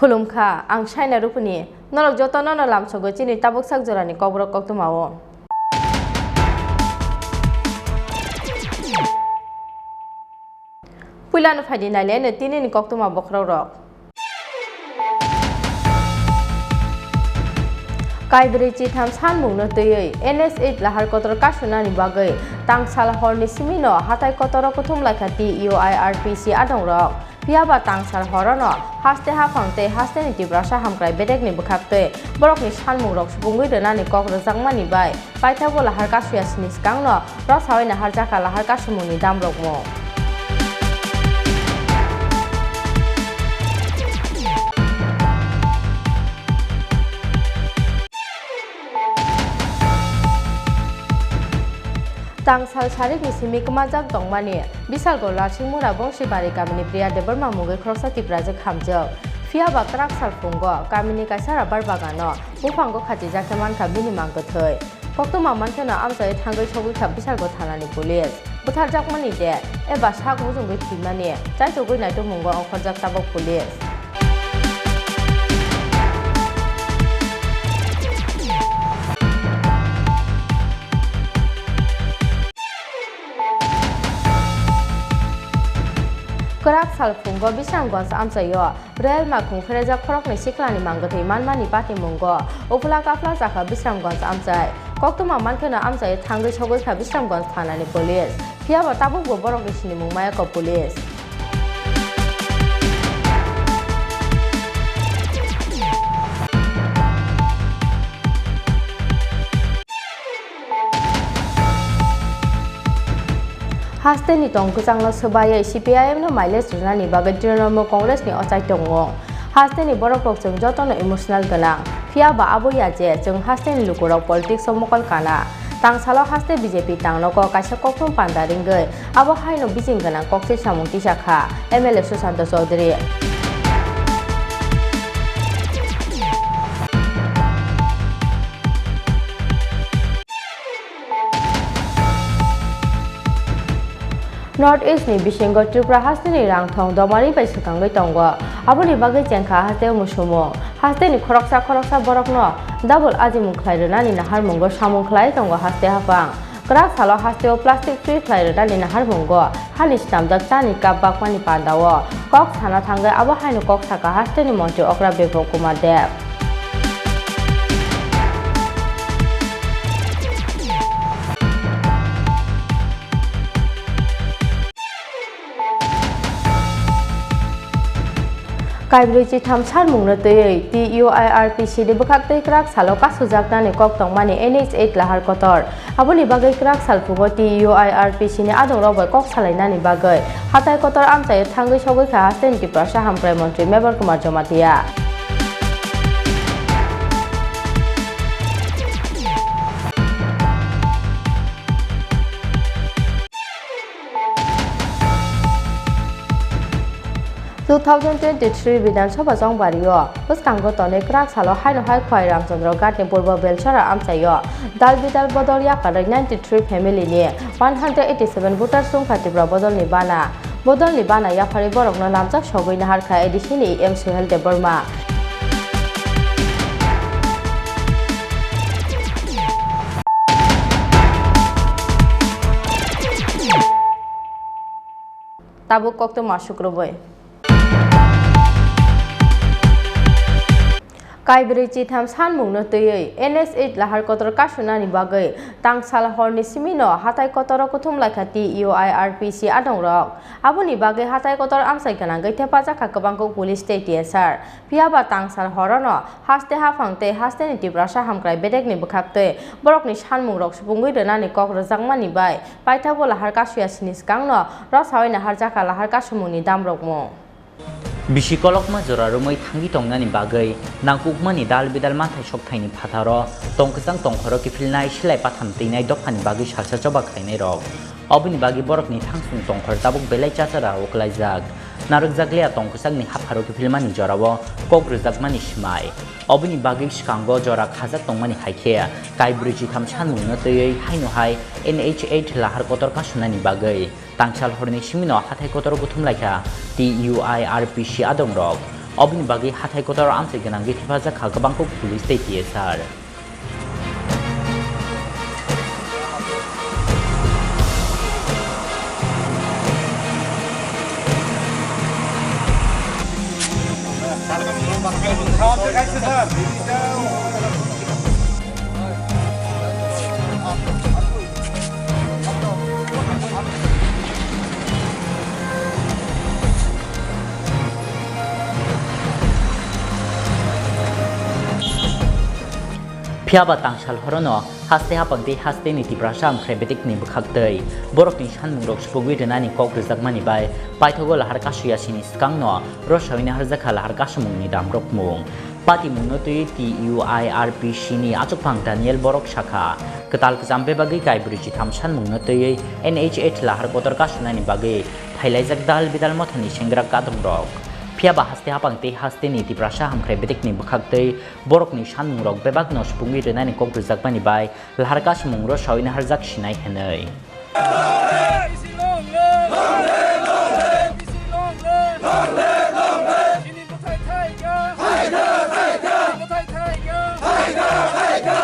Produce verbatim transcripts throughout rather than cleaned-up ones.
Khulumkha, ang Saina Rupuni. Norok jotono no lamsogo chini tabuk sak jorani kokborok koktwmao. Puilano phaidi naileno tinini koktwma bokhorokrok. Kaibrwi chitham sanmungno twiwi N H eight lahar kotor kasunani bagwi tangsal horni simino hatai kotoro kuthum laikha T U I R P C adongrok. Phiyaba tangsal horono haste haphang tei hasteni Tiprasa hamkrai bedekni bwkhaktwi borokni sanmungrok supungwi rwnani kok rwjakmani bai paithago lahar kasuya sini swkangno rwsawi naharjakha lahar kasumungni damrokmung. Tangsal sarikni simi kwmajak tongmani Bisalgo Larsingmura Bongsibari kamini Priya Debbarma mungwi khoroksa Tiprajwk hamjwk. Phiyaba kwrak salphungo kamini kaisa rabar bagano buphango khachijak khe mankha bini mang kwthwi. Koktwma mankheno amchai thangwi sogwi kha Bisalgo thanani police. Butharjakmani de eba sak mujungwi thwimani chaitugwi naitukmungo ongkhorjak tabuk police. Kwrak salphungo Bisramganj amchaio Royal Makhung pherejak khoroknwi siklani mangwthwi manmani patimungo uphla kaphla chakha Bisramganj amchai. Koktwma mankheno amchaio thangwi sogwi kha Bisramganj thanani police. Phiyaba tabukbo borokni sinimung mayakha police. Hasteni tong kwchangno swbaiwi C P I M no mileage rwnani bagwi Trinamool Congress ni ochai tongo. Hasteni borokrok chwng jotono emotional gwnang, phiyaba abo ya je chwng hasteni lukurok politics o mokol kana. Tangsalo haste B J P tangnogo kaisa kokthum panda ringwi abo haino bising gwnang kokthwi samung tisa kha M L A Sushanta Chowdhury. North East ni bisingo Tripura hasteni rangthong domari bai swkangwi tongo. Aboni bagwi chengkha haste musumung. Hasteni khoroksa khoroksa borokno double ajimung khlai rwnani naharmungo samung khlai tongo haste haphang. Kwrak salo hasteo plastic free khlai rwnani naharmungo hani snamjak chani cup bakmani pandao kok sana thangwi abo haino kok sakha hasteni montri okra Bipok Kumar Deb. Kaibrwi chitham sanmungno twiwi T U I R P C ni bwkhaktwi kwrak salo kasujaknani kok tongmani N H eight lahar kotor. Aboni bagwi kwrak salphungo T U I R P C ni adongrok bai kok salainani bagwi hatai kotor amchaio thangwi sogwi kha hasteni Tiprasa hamkrai montri Mebar Kumar Jamatia. Two thousand twenty-three Bidhan Sabha chongbario bwskango tonwi kwrak salo haino hai Khwai Ramchandra Ghatni Purbo Belsora amchaio dal bidal bodol yakarwi ninety-three family ni one hundred eighty-seven voters wngkha Tripura bodolni bana. Bodolni bana yapharwi borokno lamjak sogwi naharkha A D C ni E M Suhel Debbarma. Tabuk koktwma sukrubwi. Kaibrwi chitham sanmungno twiwi N H eight lahar kotor kasunani bagwi tangsal horni simino hathai kotoro kuthum laikha T U I R P C adongrok. Aboni bagwi hathai kotor amchai gwnangwi thepajak kha kwbangkuk police tei T S R. Phiyaba tangsal horono haste haphang tei hasteni Tiprasa hamkrai bedekni bwkhaktwi borokni sanmungrok supungwi rwnani kok rwjakmani bai paithago lahar kasuya sini swkangno rosawi naharjakha lahar kasumungni damrokmung. Bisi kolokma jora romwi thangwi tongnani bagwi nangkukmani dal bidal manthai sokthaini phataro tongkwchang tongkhoro kiphilnai silai patham twinai dophani bagwi salsa choba khlainairok. Oboni bagwi borokni thangsung tongkhor tabuk belai chachara uklaijak. Narwkjakliya tongkwchangni hapharo kiphilmani jorao kok rwjakmani swmai. Oboni bagwi swkango jora khajak tongmani hai khe kaibrwi chitham sanmungno twiwi haino hai N H eight lahar kotor kasunani bagwi. Tangsal horni simino hathai kotor kuthum laikha T U I R P C adongrok. Oboni bagwi hathai kotor amchai gwnangwi thepajak kha kwbangkuk police tei T S R. Phiyaba tangsal horono haste hapang tei hasteni Tiprasa amkhrai bedekni bwkhaktwi borokni sanmungrok supugwi rwnani kok rwjakmani bai paithago lahar kasuya sini swkangno rosawina harjakha lahar kasumungni damrokmung. Patimungno twi T U I R P C ni achukphang Daniel Borok sakha, kwtal kwcham bebagwi kaibrwi chitham sanmungno twiwi N H eight lahar kotor kasunani bagwi phailaijak dal bidal mothani senggra kadongrok. Phiyaba haste hapang tei hasteni Tiprasa hamkhrai bedekni bwkhaktwi borokni sanmungrok bebakno supungwi rwnani kok rwjakmani bai lahar kasumung rosawina harjak sinai hwnwi. Chini bwthai thai kha. Chini bwthai thai kha.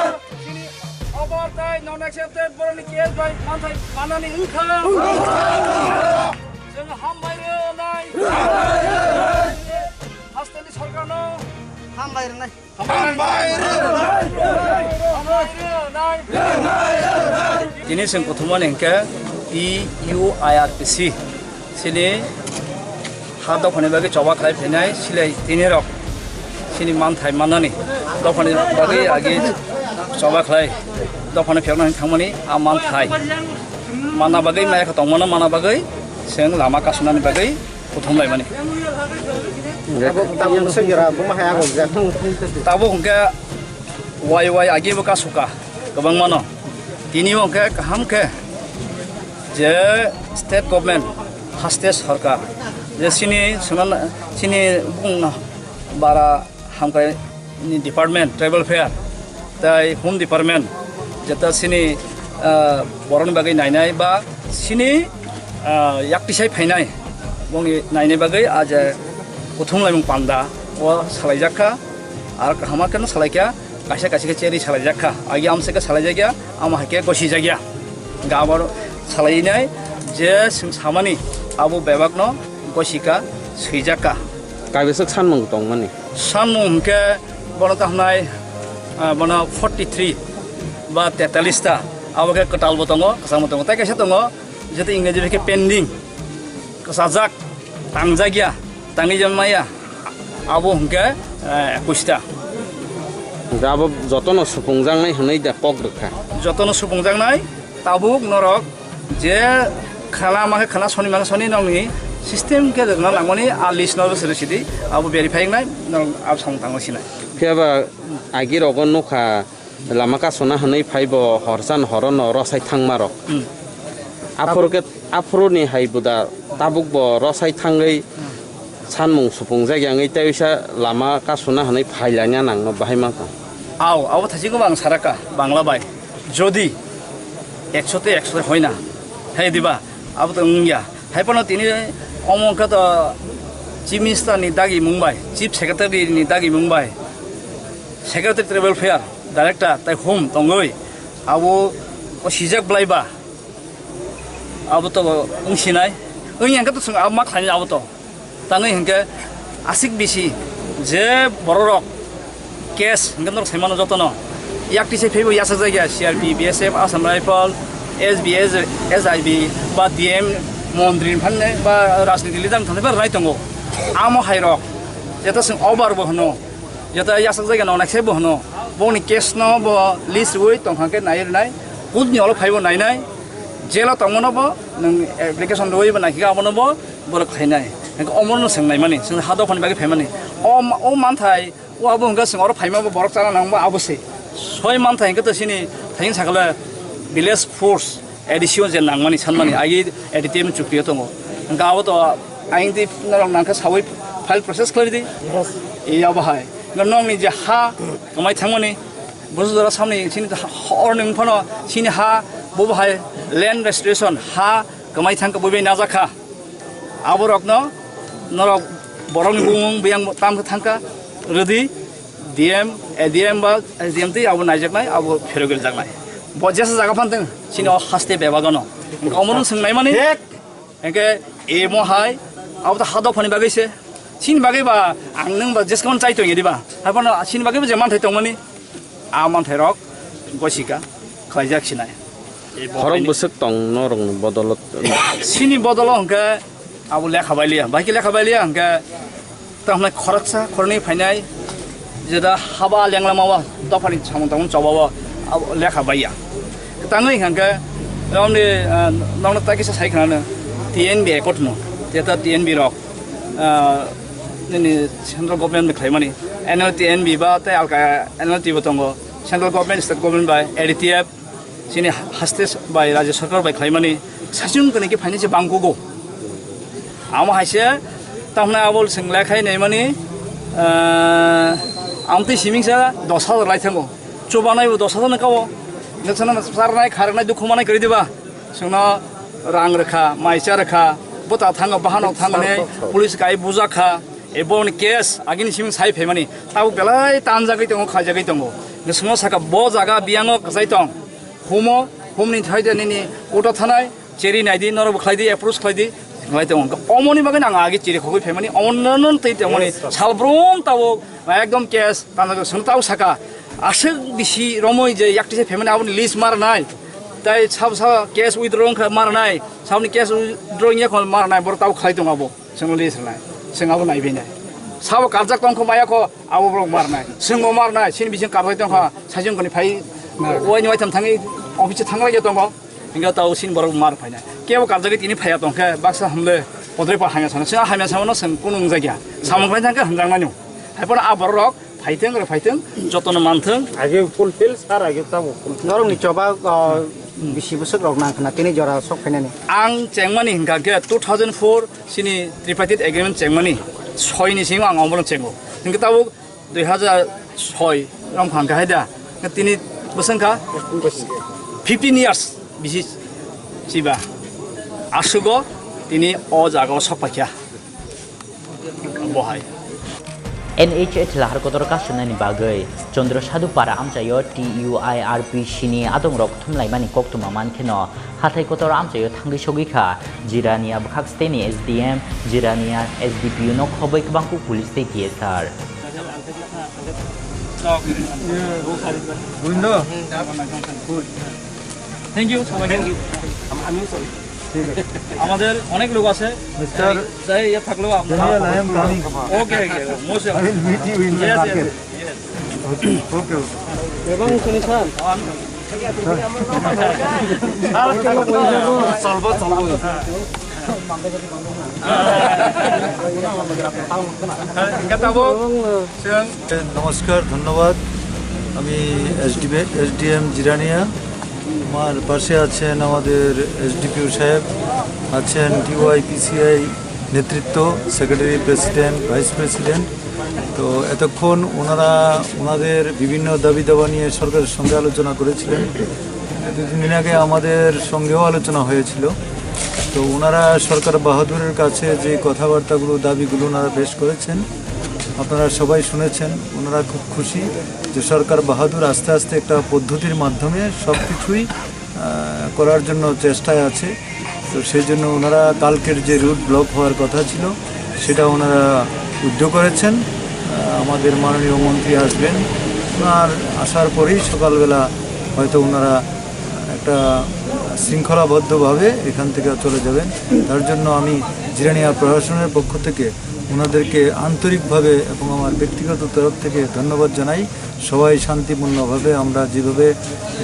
Chini obar tai non accepted boroni case bai manthai manani wngkha. Chwng hambai rwnai. Hasteni sorkarno hambai rwnai. Tini chwng kuthumani hinkhe T U I R P C chini ha dophani bagwi choba khlai phainai silai tini rok chini manthai mannani dophani bagwi agi choba khlai dophani phiyokna hinwi thangmani a manthai manna bagwi maya khe tongmano manna bagwi chwng lama kasunani bagwi kuthum laimani. Abo tabuk se jora buma hai agok jak. Tabuk hwnkhe wai wai agi bo kasuka kwbangmano. Tini hwnkhe kaham khe je state government, haste sorkar, je chini swnam, chini bung bara hamkrai ni department, tribal fair, tai home department, jeta chini, ah, borokni bagwi nainai ba chini, ah, yaktisai phainai bongni nainai bagwi a je kuthum laimung panda o salaijak kha. Ar kaham khe no salai kha, kaisa kaisa khe cherwi salaijak kha. Agi amsai khe salaijak ya, ama hai khe gosijak ya. Gabor salainai je chwng samani abo bebakno gosika swijak kha. Kaibeswk sanmung tongmani? Sanmung hwnkhe bono tamo hwnai, ah, bono forty three ba tetallis ta, abo khe kwtalbo tongo, kwchangbo tongo, tei kaisa tongo, jeto Ingreji bai khe pending, kwchajak, tangjak ya, tangwi maya, abo hwnkhe, eh, ekush ta. Hwnkhe abo jotono supungjaknai hwnwi da kok rwkha? Jotono supungjaknai, tabuk norok je khana ma khe khana soni ma khe soni nokni system khe rwna nangmani a list no rwchapwi sidi abo verify wngnai norok absong tango sinai. Phiya ba agi rogo nukha lama kasuna hwnwi phai bo horchan horono rosai thangma rok. Hmm. Aphuru khe aphuru ni hai buda tabuk bo rosai thangwi Hmm. sanmung supung jak yangwi tei uisa lama kasuna hwnwi phai laina nangno bahai ma tong. Ao, abo thaichikgo ang saraka Bangla bai. Jodi ekso te ekso te hoina, hai diba? Abo to wngya. Hai phano tini omo wngkha to Chief Minister ni dagi mung bai, Chief Secretary ni dagi mung bai, Secretary Tribal Fair, Director tai hum tongwi abo o sijak blai ba. Abo to wng sinai. Wng yang khe to chwng abo ma khlainai abo to. Tangwi hinkhe aswk bisi je bororok Case hingke norok sai mano jotono. Yak tise pheibo yasakjak ya, C R P, B S F, Assam Rifle, S B, S I B, ba D M, montri ni phanne, ba rajniti leader ni phanne ba rwnai tongo. Amo hai rok, jeta chwng over bo hwno, jeta yasakjak ya nonai se bo hwno. Boni case no bo list rwui tongkha khe nai rwnai, court ni olo phaibo nainai, jail o tongmano bo nwng application rwui bo naikhe abono bo borok khainai. Hingke omono no swngnai mani, chwng ha dophani bagwi phaimani. O, o manthai O abo hwnka chwng oro phaima bo borok chana nangma abo se. Soi mantha hwnka to sini thayung sakala village force A D C o je nangmani sanmani agi A D T M chukti o tongo. Hwnka abo to ayang di norok nangkha sawi file process khlai di. Yes. E abo hai. Hwnka nokni je ha kwmai thangmani. Busu jora samni sini ha, orni wngphano sini ha bobo hai land restoration ha kwmai thangkha bobo najakha. Aborokno norok borokni bumung biyang tam khe thangkha, rwdi D M, A D M ba S D M twi abo naijaknai, abo pherogel jaknai. Bo jesa jaga phan thung, chini o haste bebagano. Omono swngnaimani, hingke emo hai, abo to ha dophani bagwi se. Chini bagwi ba ang nwng ba jeskaman chai tongya diba. Haiphano chini bagwi bo je manthai tongmani. A manthairok gosika khlaijak sinai. Khorok bwswk tong norokni bodolo? Sini bodolo hwnkhe abo lekha bailiya, bai khe lekha bailiya hwnkhe tamhnai khoroksa khoroknwi phainai jeda haba lenglama o dophani samung tangmung choba o abo lekha baiya. Tangwi hwnkhe romni, ah, nokno ta kisa sai khnana T N B accord no, jeta T N B rok ah, nini central government ni khlaimani N L T N B ba tei alka N L T bo tongo, central government, state government bai A D T F chini haste bai rajya sarkar bai khlaimani sachung kani khe phaini se bangkugo. Amo haise tamna abol sing lekhai naimani, ah, amtwi simingsa dos hajar lai thango, chubanai bo dos hajar ni kao, noksa na sarnai kharnai dukhu manai kari diba. Chwngno rang rwkha, maisa rwkha, bwta thango, bahanok thango hwnwi police kai bujakha, e boni case agini siming sai phaimani, tabuk belai tanjagwi tongo, khaijagwi tongo. Chwngno saka bo jaga biyango kwchai tong, humo, humni thaide nini uto thanai, cheri naidi, norok bo khlaidi, approach khlaidi, khlai tongo. Omoni bagwi ang agi chiri khogwi phaimani, omono tei tongmani, salbrum tabuk ekdom case tanjagwi chwngno tabuk saka, aswk bisi romwi je yaktise phaimani aboni list marnai. Tai sabo sabo case withdraw wngkha marnai, saboni case withdraw wngya kho marnai, borok tabuk khlai tongo abo, chwngno list rwnai, chwng abo naibainai. Sabo karjak tongkho maya kho, abo borok marnai, chwngbo marnai, chini bising karjak tongkha, saichung koni phai, waini waitham thangwi office thanglaiya tongo, hingke tao chini borok mar phainai. Kebo karjagwi tini phaiya tongkhe, baksa hamle, podre pa hamya sana, chwng hamya samano chwng kunu wngjakya, samung khlai thangkhe hamjaknai no. Haiphano a borok rok phaithwng, rw phaithwng, jotono manthwng. Age fulfill, sir, age tamo fulfill. Norokni choba, ah, bisi bwswk rok nang khna tini jora sok phainani. Ang chengmani hingka khe two thousand four chini tripartite agreement chengmani, soi ni simi ang omono chengo. Hingke tabuk dui hazar soi rom khang khe haida. Tini bwswng kha fifteen years bisi chiba. Asugo tini o jaga o sok paikha. Bohai. N H A thela har kotor kasumnani bagwi Chandra Sadhu Para amchaio T U I R P C ni adongrok thumlaimani koktwma mankheno hathai kotor amchaio thangwi sogwi kha. Jirania bwkhak steni S D M, Jirania S D P O no khobwi kwbangkuk police tei T S R. Thank you so much. আমাদের অনেক লোক আছে। Mister যাই ইয়ে থাকলেও আপনারা Daniel, I am coming. Okay, okay, most I will meet you in the yes, yes, market. Yes. Okay, okay. এবং শুনি স্যার, চলবো, চলবো। নমস্কার, ধন্যবাদ। আমি এসডিএম জিরানিয়া। আমার পাশে আছেন আমাদের এসডিপিও সাহেব, আছেন টিওয়াইপিসিআই নেতৃত্ব, সেক্রেটারি, প্রেসিডেন্ট, ভাইস প্রেসিডেন্ট। তো এতক্ষণ ওনারা ওনাদের বিভিন্ন দাবি দাবা নিয়ে সরকারের সঙ্গে আলোচনা করেছিলেন। দুদিন আগে আমাদের সঙ্গেও আলোচনা হয়েছিল। তো ওনারা সরকার বাহাদুরের কাছে যে কথাবার্তাগুলো, দাবিগুলো ওনারা পেশ করেছেন, আপনারা সবাই শুনেছেন। ওনারা খুব খুশি যে সরকার বাহাদুর আস্তে আস্তে একটা পদ্ধতির মাধ্যমে সব কিছুই, আহ, করার জন্য চেষ্টায় আছে। তো সেই জন্য ওনারা কালকের যে রুট ব্লক হওয়ার কথা ছিল, সেটা ওনারা উইথড্র করেছেন। আহ, আমাদের মাননীয় মন্ত্রী আসবেন, আর আসার পরেই সকালবেলা হয়তো ওনারা একটা শৃঙ্খলাবদ্ধভাবে এখান থেকে চলে যাবেন। তার জন্য আমি জিরানিয়া প্রশাসনের পক্ষ থেকে ওনাদেরকে আন্তরিকভাবে এবং আমার ব্যক্তিগত তরফ থেকে ধন্যবাদ জানাই। সবাই শান্তিপূর্ণভাবে আমরা যেভাবে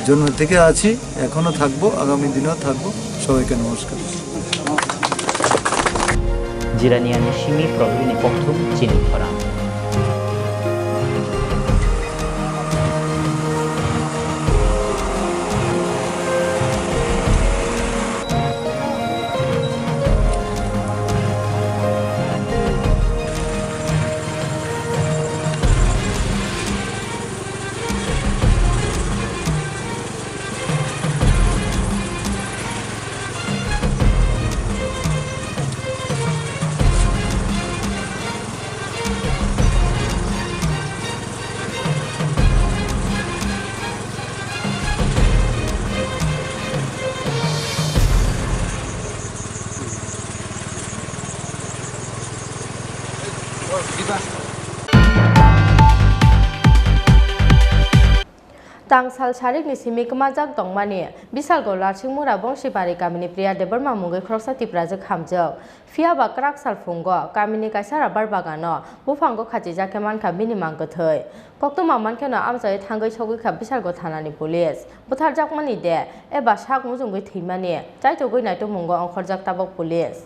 জন্ম থেকে আছি, এখনও থাকবো, আগামী দিনেও থাকবো। সবাইকে নমস্কার। Jirania ni simi probini kokthum chini khorang. Tangsal sarikni simi kwmajak tongmani Bisalgo Lalsingmura Bongsibari kamini Priya Debbarma mungwi khoroksa Tiprajwk hamjwk. Phiya ba kwrak sal phungo kamini kaisa rabar bagano buphango khachijak khe mankha bini mang kwthwi. Koktwma mankheno amchaio thangwi sogwi kha Bisalgo thanani police. Butharjakmani de eba sak muchungwi thwimani chaitugwi naitugmungo ongkhorjak tabok police.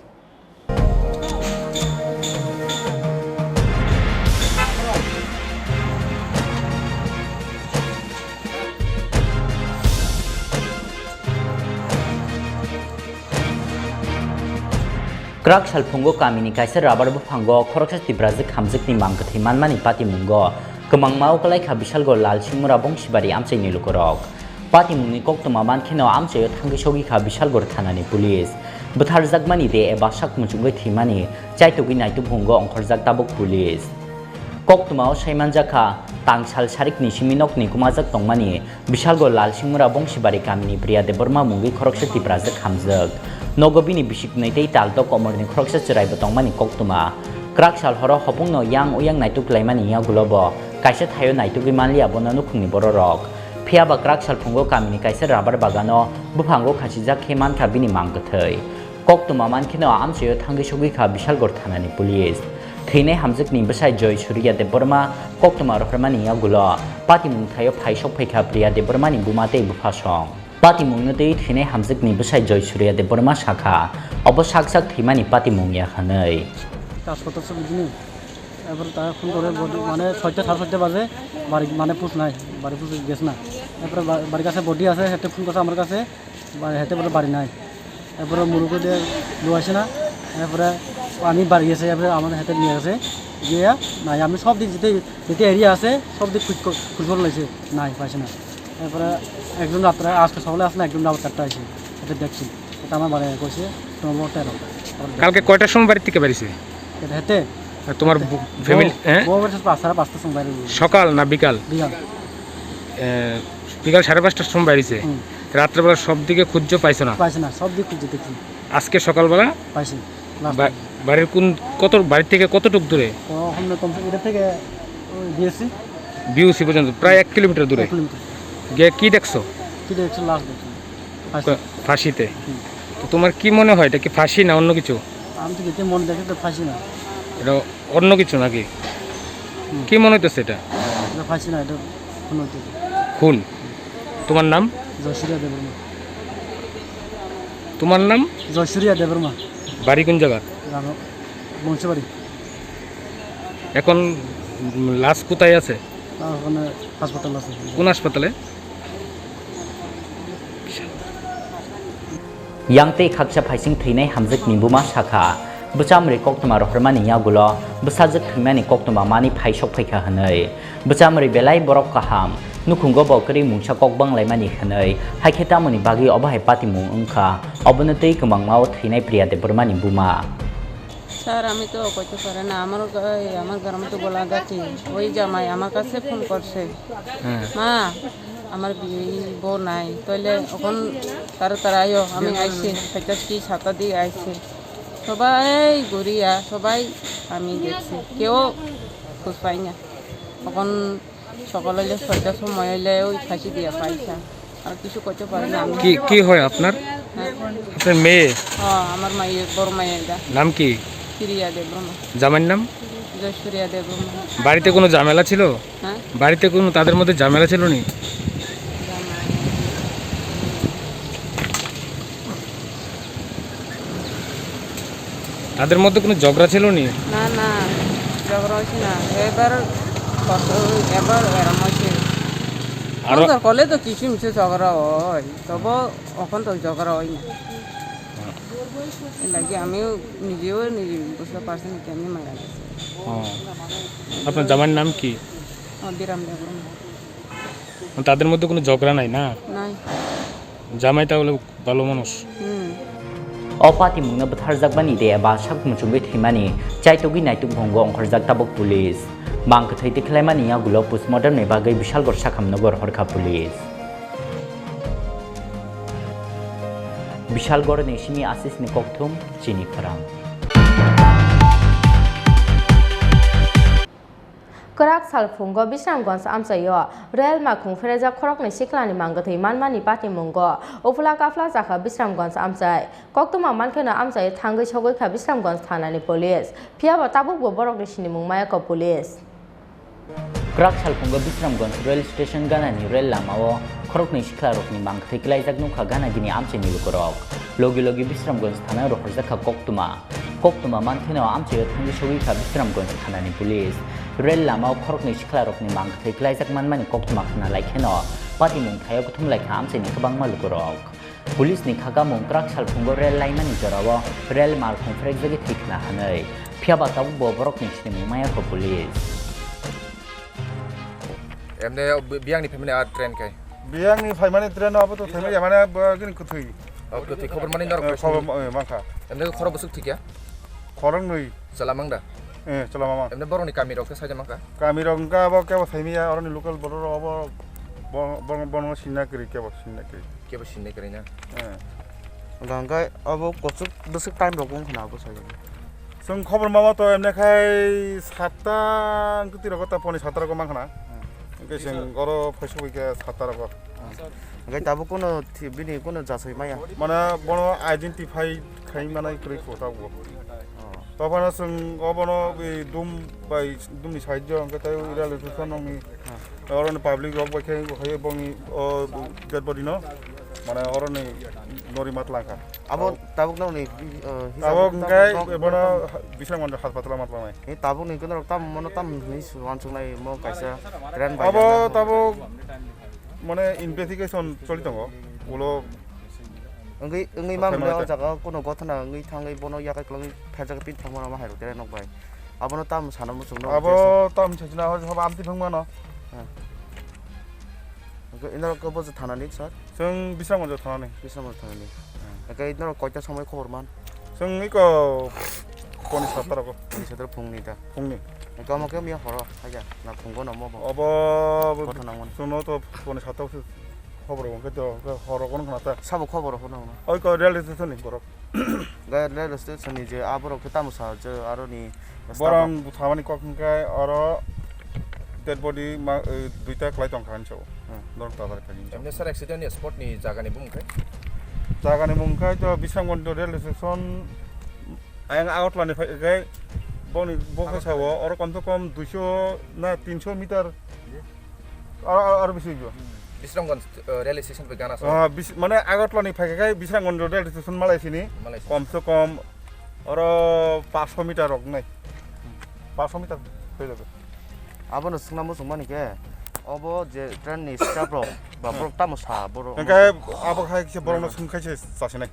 Kwrak salphungo kamini kaisa rabar buphango khoroksa Tiprajwk hamjwkni mang kwthwi manmani patimungo kwmangma ukwlaikha Bisalgo Lalsingmura Bongsibari amchaini lukurok. Patimungni koktwma mankheno amchaio thangwi sogwi kha Bisalgor thanani police. Bwtharjakmani de eba sak muchungwi thwimani chaitugwi naitugmungo ongkhorjak tabuk police. Koktwmao saimanjakha, tangsal sarikni simi nokni kwmajak tongmani Bisalgo Lalsingmura Bongsibari kamini Priya Debbarma mungwi khoroksa Tiprajwk hamjwk. Nogo bini bisiknwi tei taltok komorni khoroksa chwraibo tongmani koktwma. Kwrak sal horo hopungno yang uyang naituk laimani yagulobo kaisa thaio naitugwi manliya bono nukhungni bororok. Phiya ba kwrak salphungo kamini kaisa rabar bagano buphango khachijak khe mankha bini mang kwthwi. Koktwma mankheno amchaio thangwi sogwi kha Bisalgor thanani police. Thwinai hamjwkni bwsai Joy Surya Debbarma koktwma rohormani yagulo patimung thaio phai sok phaikha Priya Debbarmani buma tei bupha song. Patimungno tei thwinai hamjwkni bwsai Joy Surya Debbarma sakha, obo sak sak thwimani patimung ya hwnwi. Haspatalo bini. Ebar ta phone kore body, mane soita, sare soita baje bari, mane push nai, bari push ges na. Ebar ba-, bari kache body ache, hete phone korche amar kache, ba-, hete bari, bari nai. Ebar murugo de luaise na, ebar ami bari gese, ebar amar hete niye gese, giya nai, ami sob dik jete, jete area ache, sob dik khuj kor-, khuj kore laise, nai, paise na. Ebar ekjon ratre aste sokole asle, ekjon ratre chatta aise, hete dekchi. Eta amar bari koise, tomar bo tero. Kalke koytar somoy bari theke bari se? Hete, hete. Ar tomar bo-, family, eh? Bo, bo, bo, pasta, pasta song bari. Sokal na bikal? Bikal. Eh, bikal sare pasta somoy bari se? Hmm. Ratre bela sob dike khujjo paiso na? Paise na, sob dik khujjo dekhi. Ajke sokal bela? Paise, last ba-, time. Barir kun, koto, barir theke kototuk dure? O, homne komse, eta theke, oi, B S C. B U C porjonto, prai ek kilometer dure? Ek kilometer. Giye ki dekhcho? Ki dekhcho, last dekhcho. Fashi. Ko-, fashi te. Hmm. To tomar ki mone hoy, eta ki fashi na onno kichu? Ami to jete mone dekhe to fashi na. Eta onno kichu naki? Hmm. Ki mone hoyteche eta? Eta fashi na, eta khun hoyteche. Khun? Tomar nam? Joysurya Debbarma. Tomar nam? Joysurya Debbarma. Bari kon jagat? Rano, Bongsibari. এখন লাশ কোথায় আছে? লাশ ওখানে হাসপাতাল আছে। কোন হাসপাতালে? Yang tei khaksa phaising thwinai hamjwkni buma sakha, bwchamrwi koktwma rohormani yagulo bwsajwk thwimani koktwma manwi phai sok phaikha hwnwi. Bwchamrwi belai borok kaham, nukhungo bo kwrwi mungsa kok banglaimani hwnwi, haikhe tamoni bagwi obo hai patimung wngkha, obono twi kwmangma-o thwinai Priya Debbarmani buma. Sir, আমি তো কইতে পারে না, আমার গ-, এই আমার গ্রামে তো গোলাঘাটি, ওই জামাই আমার কাছে ফোন করছে, হ্যাঁ। "মা, আমার বিয়ে বউ নাই, তাহলে এখন তারা তারা আইও।" আমি আইছি, সেটা কি ছাতা দিয়ে আইছে, সবাই ঘুরিয়া, সবাই আমি দেখছি, কেউ খোঁজ পাই না। এখন সকাল হইলে ছয়টার সময় হইলে ওই ফাঁসি দিয়ে পয়সা। আর কিছু করতে পারে না আমি। কি, কি হয় আপনার? হ্যাঁ। আপনার মেয়ে? হ্যাঁ, আমার মায়ের, বড় মায়ের এটা। নাম কি? প্রিয়া দেববর্মা। জামাইর নাম? জয়সুরিয়া দেববর্মা। বাড়িতে কোনো ঝামেলা ছিল? হ্যাঁ? বাড়িতে কোনো তাদের মধ্যে ঝামেলা ছিল নি? জামাই। তাদের মধ্যে কোনো ঝগড়া ছিল নি? না, না, ঝগড়া হয়েছে না। এবার কত, এবার এরম হয়েছে। আরো সুন্দর করলে তো কিছু মিছু ঝগড়া হয়, তবু এখন তো ঝগড়া হয় না। এর লাগে আমিও নিজেও নিজে বুঝতে পারছি না কেমনি মারা গেছে। ও, আপনার জামাইর নাম কি? আমার বিরাম দেব। তাদের মধ্যে কোনো ঝগড়া নাই না? নাই। জামাই তাহলে ভালো মানুষ। হুম। O patimungno bwtharjakmani de ba sak muchungwi thwimani chaitugwi naituk bhongo ongkhorjak tabuk police. Mang kwthwi tikhlaimani yagulo postmortem ni bagwi Bishalgarh sakhamno gor horkha police. Bishalgarh ni simi Ashish ni kokthum chini khorang. Kwrak salphungo Bisramganj amchaio rel makhung pherejak khoroknwi siklani mangkwthwi manmani patimungo uphla kaphlajakha Bisramganj amchai. Koktwma mankheno amchaio thangwi sogwi kha Bisramganj thanani police. Phiyaba tabukbo borokni sinimung mayakha police. Kwrak salphungo Bisramganj rail station ganani rail lamao khoroknwi siklarokni mangkwthwi kwlaijak nukha ganagini amchaini lukurok. Logi logi Bisramganj thana rohorjakha koktwma. Koktwma mankheno amchaio thangwi sogwi kha Bisramganj thanani police. Rail lamao khoroknwi siklarokni mangkwthwi kwlaijak manmani koktwma khna laikheno patimung thaio kuthum laikha amchaini kwbangma lukurok. Police ni khakamung kwrak salphungo rail laimani jorao rail malkhung phrekjagwi thwi khna hwnwi. Phiyaba tabukbo borokni sinimung mayakho police. Emne bi-, biyangni phaimani a train kai? Biyangni phaimani train abo to phaimani ya, mane bo gini kwthwi. O, kwthwi khobor mani norok. Eh, khobor, eh, mankha. Emne khoro bwswk thikya? Khoroknwi. Chwla mangda? Eh, chwla mamang. Emne borokni kamirok khe saida mankha? Kamirok wngkha abo kebo phaimiya, oroni local bororok abo bo-, bo-, bono sinna kwrwi, kebo sinna kwrwi. Kebo sinna kwrwi na? Eh. Hwnka hwnkhe abo kuchuk bwswk time rok wng khna abo saida. Chwng khobor mama to emne khai satta wngtwi rok ta poni satta rok mankha na. Hmm. Hwnkhe chwng oro phaisugwi khe satta rok. Hmm. Hwnkhe tabuk kuno thi-, bini kuno jasai maya. Mane bono identify khai manai kwrwi kho tabuk. Oh. Tobano chwng obono dum bai dumni side o hwnkhe tei railway station nokni. Hmm. Oro ni public rok bai khe hai bongni o dead body no mane oro ni nori mat langkha. Abo tabuk nokni, eh, hisab tabuk hwnkhe tabuk nok bono nok Bisramganj hospital o mat langnai. Eh, tabuk ni kwnarok tam mono tam hinwi wansuknai mo kaisa train bai abo tabuk mane investigation choli tongo ulo. Wngwi wngwi ma mwnwi o jaga o kuno gothana wngwi thangwi bono yakai kwlangwi pherjak pin thangmano ma hai rok tere nok bai. Abono tam sana muchung no. Abo tam sajna hoi haba amtwi phang mano. Hwnkhe ino khe bo thanani sir? Chwng Bisramganj thanani. Bisramganj thanani. Hwnkhe ino koita somoi khobor man? Chwng iko poni satta rogo. Poni satta phungni da. Phungni. Hwnkhe omo khe miya horo haja na phungo no mo bo. Obo kothana mani. Chwngno to poni satta khobor hwnkhe to horo kono khna ta. Sabo khobor hono. Oi ko railway station ni borok. Ga railway station ni je aborok khe tamo sa je aro ni borok buthamani kok hwnkhe oro dead body ma, eh, duita kwlai tongkha hinwi sao. Hmm. Norok tadar kha hinwi sao. Emne sir accident ni spot ni jaga ni bumung khe? Jaga ni bumung khe to Bisramganj railway station ayang Agartala ni phai khe boni bo khe sao oro kom se kom duiso na tinso meter. Aro, aro, aro bisi wngyo. Bisramganj, eh, railway station bai gana sa. Ah, bis-, mane Agartala ni phaikha khai Bisramganj railway station malai sini. Malai sini. Kom se kom oro paanch meter rok nai. Paanch meter thoi jago. Abono swngna muchung mani khe, obo je train ni staff rok, ba borok tamo sa, borok. Hwnkhe abo khai khe borokno swng khai se chasinai.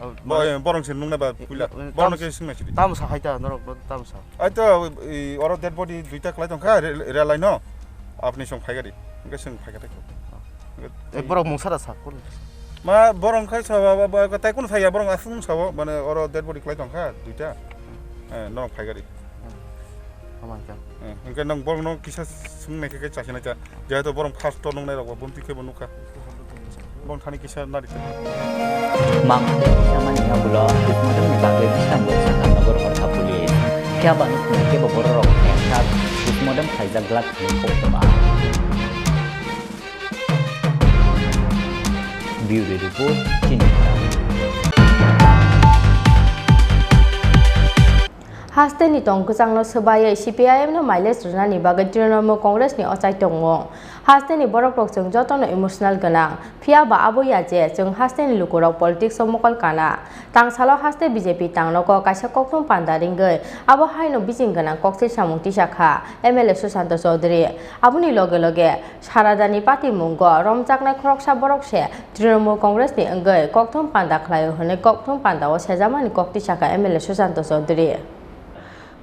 Oh, bo-, mane eh, borok se nungna ba puila. Eh, eh, borokno tam-, khe swngna sidi. Tamo sa hai ta, norok bo tamo sa. Ai to, i, oro dead body duita kwlai tongkha, re-, rel line no. Apni song phaigari. Hwnkhe song phaigari. Eh, borok mungsa da sa kun? Ma, borok khai sa ba, ba, ba, tai kun saya, borok asung sa bo, mane oro dead body kwlai tongkha, duita. Eh, no phaigari. Hamai kha. Eh, hwnkhe nang borok no kisa swng nai khe, khe chasi nai cha. Jehetu borok first to nung nai rok bo, bumti khe bo nukha. Bong thani kisa nari. Mang kisa mani yagulo postmortem ni bagwi Bisramganj sakha nogor horkha police. Phiya ba nukung khe bo borok rok khe sak postmortem khlaijak glak hinwi kok tongma. Bureau Report, Chini. Hasteni tong kwchangno swbaiwi C P I M no mileage rwnani bagwi Trinamool Congress ni ochai tongmung. Hasteni borokrok chwng jotono emotional gwnang, phiya ba abo ya je chwng hasteni lukurok politics o mokol kana. Tangsalo haste B J P tangnogo kaisa kokthum panda ringwi abo haino bising gwnang koksil samung tisa kha M L A Sushanta Chowdhury. Aboni loge loge Saradani patimungo romjaknai khoroksa borok se Trinamool Congress ni wngwi kokthum panda khlaio hwnwi kokthum pandao sejamani kok tisakha M L A Sushanta Chowdhury.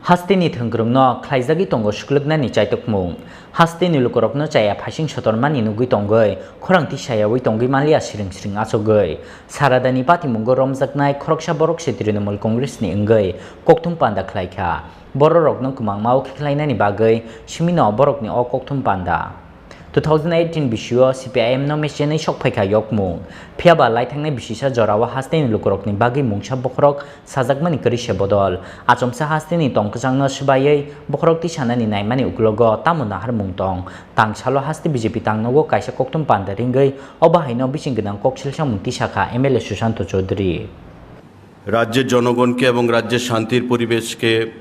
Hasteni thwngkwrwngno khlaijagwi tongo swklwknani chaitokmung. Hasteni lukurokno chaya phaising sotormani nugwi tongwi khorang tisayawi tongwi manliya siring siring achugwi. Saradani patimungo romjaknai khoroksa borok se Trinamool Congress ni wngwi kokthum panda khlaikha. Bororokno kwmangma o khe khlainani bagwi simino borokni o kokthum panda. Two thousand eighteen bisio C P I M no mechenwi sok phaikha yokmung. Phiyaba laithangnai bisisa jorao hasteni lukurokni bagwi mungsa bokhorok sajakmani kwrwi se bodol. Achomsa hasteni tong kwchangno swbaiwi bokhorok tisanani naimani uklogo tamo naharmung tong. Tangsalo haste B J P tangnogo kaisa kokthum panda ringwi o bahaino bising gwnang koksil samung tisakha M L A Sushanta Chowdhury. রাজ্যের জনগণকে এবং রাজ্যের শান্তির পরিবেশকে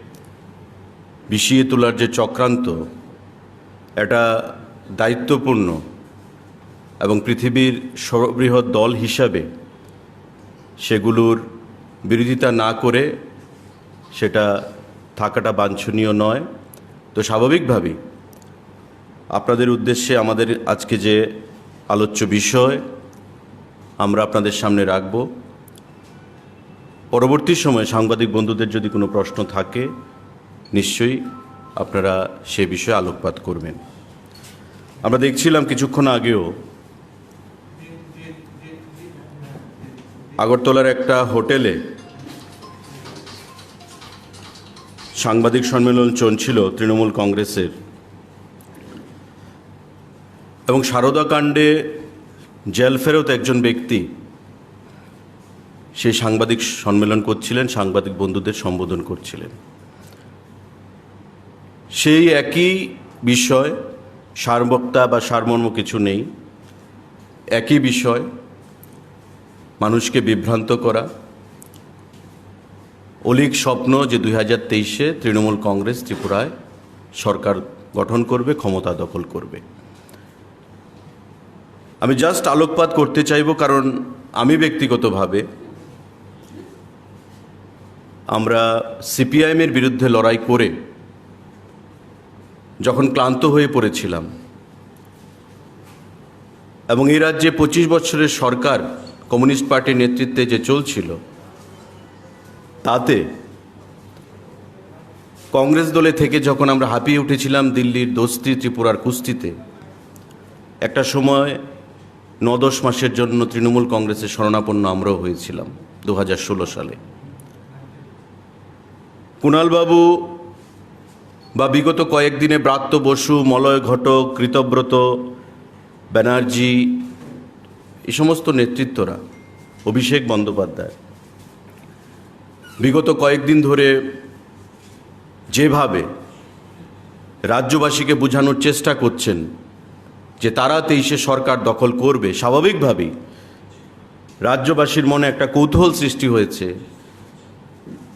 বিষিয়ে তোলার যে চক্রান্ত, এটা দায়িত্বপূর্ণ এবং পৃথিবীর সর্ববৃহৎ দল হিসাবে সেগুলোর বিরোধিতা না করে সেটা থাকাটা বাঞ্ছনীয় নয়। তো স্বাভাবিকভাবেই আপনাদের উদ্দেশ্যে আমাদের আজকে যে আলোচ্য বিষয় আমরা আপনাদের সামনে রাখব, পরবর্তী সময়ে সাংবাদিক বন্ধুদের যদি কোনো প্রশ্ন থাকে, নিশ্চয়ই আপনারা সে বিষয়ে আলোকপাত করবেন। আমরা দেখছিলাম কিছুক্ষণ আগেও আগরতলার একটা হোটেলে সাংবাদিক সম্মেলন চলছিল তৃণমূল কংগ্রেসের, এবং সারদা কাণ্ডে জেল ফেরত একজন ব্যক্তি সেই সাংবাদিক সম্মেলন করছিলেন, সাংবাদিক বন্ধুদের সম্বোধন করছিলেন। সেই একই বিষয়, সারবক্তা বা সারমর্ম কিছু নেই, একই বিষয়, মানুষকে বিভ্রান্ত করা। অলীক স্বপ্ন যে দুই হাজার তেইশে তৃণমূল কংগ্রেস ত্রিপুরায় সরকার গঠন করবে, ক্ষমতা দখল করবে। আমি জাস্ট আলোকপাত করতে চাইব, কারণ আমি ব্যক্তিগতভাবে, আমরা সিপিআইএম এর বিরুদ্ধে লড়াই করে যখন ক্লান্ত হয়ে পড়েছিলাম এবং এই রাজ্যে পঁচিশ বছরের সরকার কমিউনিস্ট পার্টির নেতৃত্বে যে চলছিল, তাতে কংগ্রেস দলে থেকে যখন আমরা হাঁপিয়ে উঠেছিলাম দিল্লির দোস্তি, ত্রিপুরার কুস্তিতে, একটা সময় ন দশ মাসের জন্য তৃণমূল কংগ্রেসের শরণাপন্ন আমরাও হয়েছিলাম দু হাজার ষোলো সালে। কুণালবাবু বা বিগত কয়েকদিনে ব্রাত্য বসু, মলয় ঘটক, কৃতব্রত ব্যানার্জি, এই সমস্ত নেতৃত্বরা, অভিষেক বন্দ্যোপাধ্যায়, বিগত কয়েকদিন ধরে যেভাবে রাজ্যবাসীকে বোঝানোর চেষ্টা করছেন যে তারা তেইশে সরকার দখল করবে, স্বাভাবিকভাবেই রাজ্যবাসীর মনে একটা কৌতূহল সৃষ্টি হয়েছে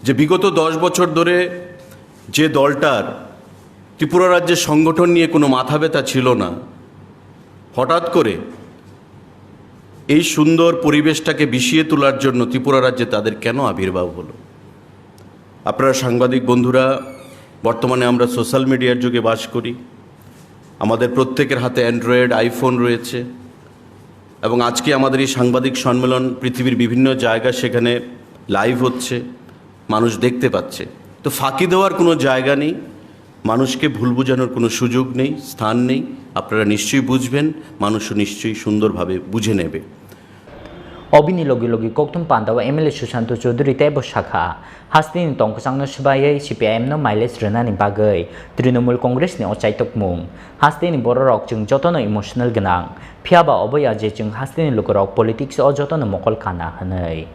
যে বিগত দশ বছর ধরে যে দলটার ত্রিপুরা রাজ্যের সংগঠন নিয়ে কোনো মাথা ব্যথা ছিল না, হঠাৎ করে এই সুন্দর পরিবেশটাকে বিষিয়ে তোলার জন্য ত্রিপুরা রাজ্যে তাদের কেন আবির্ভাব হলো? আপনারা সাংবাদিক বন্ধুরা, বর্তমানে আমরা সোশ্যাল মিডিয়ার যুগে বাস করি। আমাদের প্রত্যেকের হাতে অ্যান্ড্রয়েড, আইফোন রয়েছে এবং আজকে আমাদের এই সাংবাদিক সম্মেলন পৃথিবীর বিভিন্ন জায়গা, সেখানে লাইভ হচ্ছে, মানুষ দেখতে পাচ্ছে। তো ফাঁকি দেওয়ার কোনো জায়গা নেই, মানুষকে ভুল বোঝানোর কোনো সুযোগ নেই, স্থান নেই। আপনারা নিশ্চয়ই বুঝবেন, মানুষও নিশ্চয়ই সুন্দরভাবে বুঝে নেবে। Obini logi logi kokthum pandao M L A Sushanta Chowdhury teibo sakha, hasteni tongkwchangno swbaiwi C P I M no mileage rwnani bagwi Trinamool Congress ni ochai tokmung. Hasteni bororok chwng jotono emotional gwnang, phiyaba obo ya je chwng hasteni lukurok politics o jotono mokol kana hwnwi.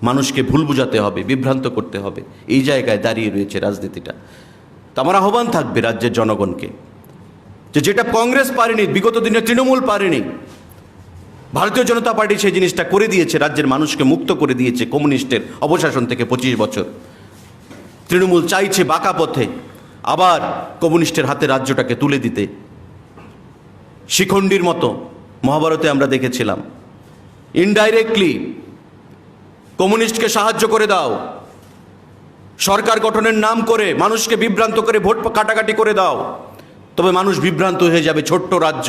মানুষকে ভুল বোঝাতে হবে, বিভ্রান্ত করতে হবে, এই জায়গায় দাঁড়িয়ে রয়েছে রাজনীতিটা। তো আমার আহ্বান থাকবে রাজ্যের জনগণকে, যে যেটা কংগ্রেস পারেনি, বিগত দিনে তৃণমূল পারেনি, ভারতীয় জনতা পার্টি সেই জিনিসটা করে দিয়েছে, রাজ্যের মানুষকে মুক্ত করে দিয়েছে কমিউনিস্টের অবশাসন থেকে পঁচিশ বছর। তৃণমূল চাইছে বাঁকা পথে আবার কমিউনিস্টের হাতে রাজ্যটাকে তুলে দিতে। শিখণ্ডীর মতো মহাভারতে আমরা দেখেছিলাম, ইনডাইরেক্টলি কমিউনিস্টকে সাহায্য করে দাও, সরকার গঠনের নাম করে মানুষকে বিভ্রান্ত করে ভোট কাটাকাটি করে দাও, তবে মানুষ বিভ্রান্ত হয়ে যাবে। ছোট্ট রাজ্য,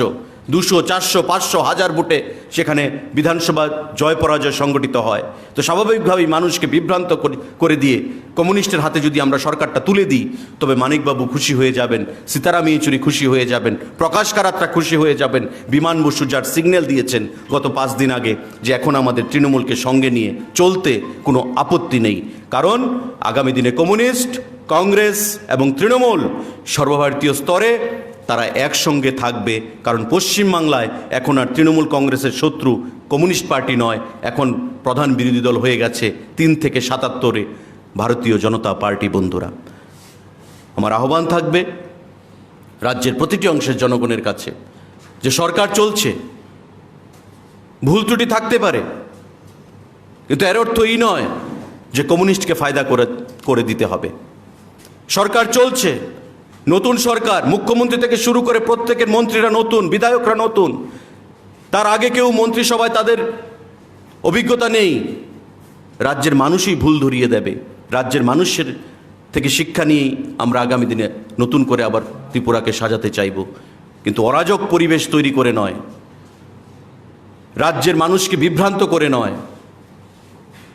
দুশো, চারশো, পাঁচশো, হাজার ভোটে সেখানে বিধানসভা জয় পরাজয় সংগঠিত হয়। তো স্বাভাবিকভাবেই মানুষকে বিভ্রান্ত করে, করে দিয়ে কমিউনিস্টের হাতে যদি আমরা সরকারটা তুলে দিই, তবে মানিকবাবু খুশি হয়ে যাবেন, সীতারাম ইয়েচুরি খুশি হয়ে যাবেন, প্রকাশ কারাত্রা খুশি হয়ে যাবেন। বিমান বসু যার সিগন্যাল দিয়েছেন গত পাঁচ দিন আগে, যে এখন আমাদের তৃণমূলকে সঙ্গে নিয়ে চলতে কোনো আপত্তি নেই, কারণ আগামী দিনে কমিউনিস্ট, কংগ্রেস এবং তৃণমূল সর্বভারতীয় স্তরে তারা একসঙ্গে থাকবে। কারণ পশ্চিমবাংলায় এখন আর তৃণমূল কংগ্রেসের শত্রু কমিউনিস্ট পার্টি নয়, এখন প্রধান বিরোধী দল হয়ে গেছে তিন থেকে সাতাত্তরে ভারতীয় জনতা পার্টি। বন্ধুরা, আমার আহ্বান থাকবে রাজ্যের প্রতিটি অংশের জনগণের কাছে যে সরকার চলছে, ভুল ত্রুটি থাকতে পারে, কিন্তু এর অর্থ এই নয় যে কমিউনিস্টকে ফায়দা করে, করে দিতে হবে। সরকার চলছে, নতুন সরকার, মুখ্যমন্ত্রী থেকে শুরু করে প্রত্যেকের মন্ত্রীরা নতুন, বিধায়করা নতুন। তার আগে কেউ মন্ত্রিসভায়, তাদের অভিজ্ঞতা নেই। রাজ্যের মানুষই ভুল ধরিয়ে দেবে। রাজ্যের মানুষের থেকে শিক্ষা নিয়েই আমরা আগামী দিনে নতুন করে আবার ত্রিপুরাকে সাজাতে চাইব, কিন্তু অরাজক পরিবেশ তৈরি করে নয়, রাজ্যের মানুষকে বিভ্রান্ত করে নয়,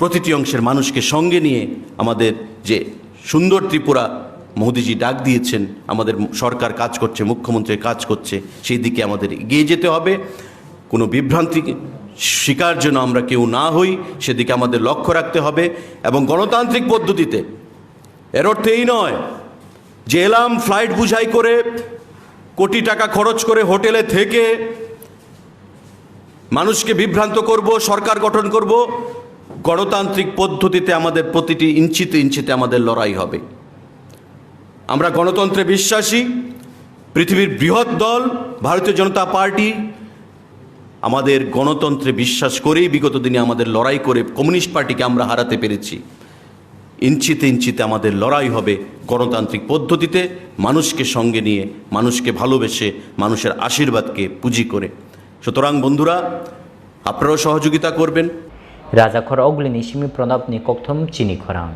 প্রতিটি অংশের মানুষকে সঙ্গে নিয়ে আমাদের যে সুন্দর ত্রিপুরা মোদিজি ডাক দিয়েছেন, আমাদের সরকার কাজ করছে, মুখ্যমন্ত্রী কাজ করছে, সেই দিকে আমাদের এগিয়ে যেতে হবে। কোনো বিভ্রান্তি শিকার যেন আমরা কেউ না হই, সেদিকে আমাদের লক্ষ্য রাখতে হবে। এবং গণতান্ত্রিক পদ্ধতিতে, এর অর্থ এই নয় যে এলাম, ফ্লাইট বুঝাই করে, কোটি টাকা খরচ করে হোটেলে থেকে মানুষকে বিভ্রান্ত করব, সরকার গঠন করব। গণতান্ত্রিক পদ্ধতিতে আমাদের প্রতিটি ইঞ্চিতে ইঞ্চিতে আমাদের লড়াই হবে। আমরা গণতন্ত্রে বিশ্বাসী। পৃথিবীর বৃহৎ দল ভারতীয় জনতা পার্টি আমাদের গণতন্ত্রে বিশ্বাস করেই বিগত দিনে আমাদের লড়াই করে কমিউনিস্ট পার্টিকে আমরা হারাতে পেরেছি। ইঞ্চিতে ইঞ্চিতে আমাদের লড়াই হবে গণতান্ত্রিক পদ্ধতিতে, মানুষকে সঙ্গে নিয়ে, মানুষকে ভালোবেসে, মানুষের আশীর্বাদকে পুঁজি করে। সুতরাং বন্ধুরা, আপনারাও সহযোগিতা করবেন। Rajakhor Ogulini simi Pranabni kokthum chini khorang.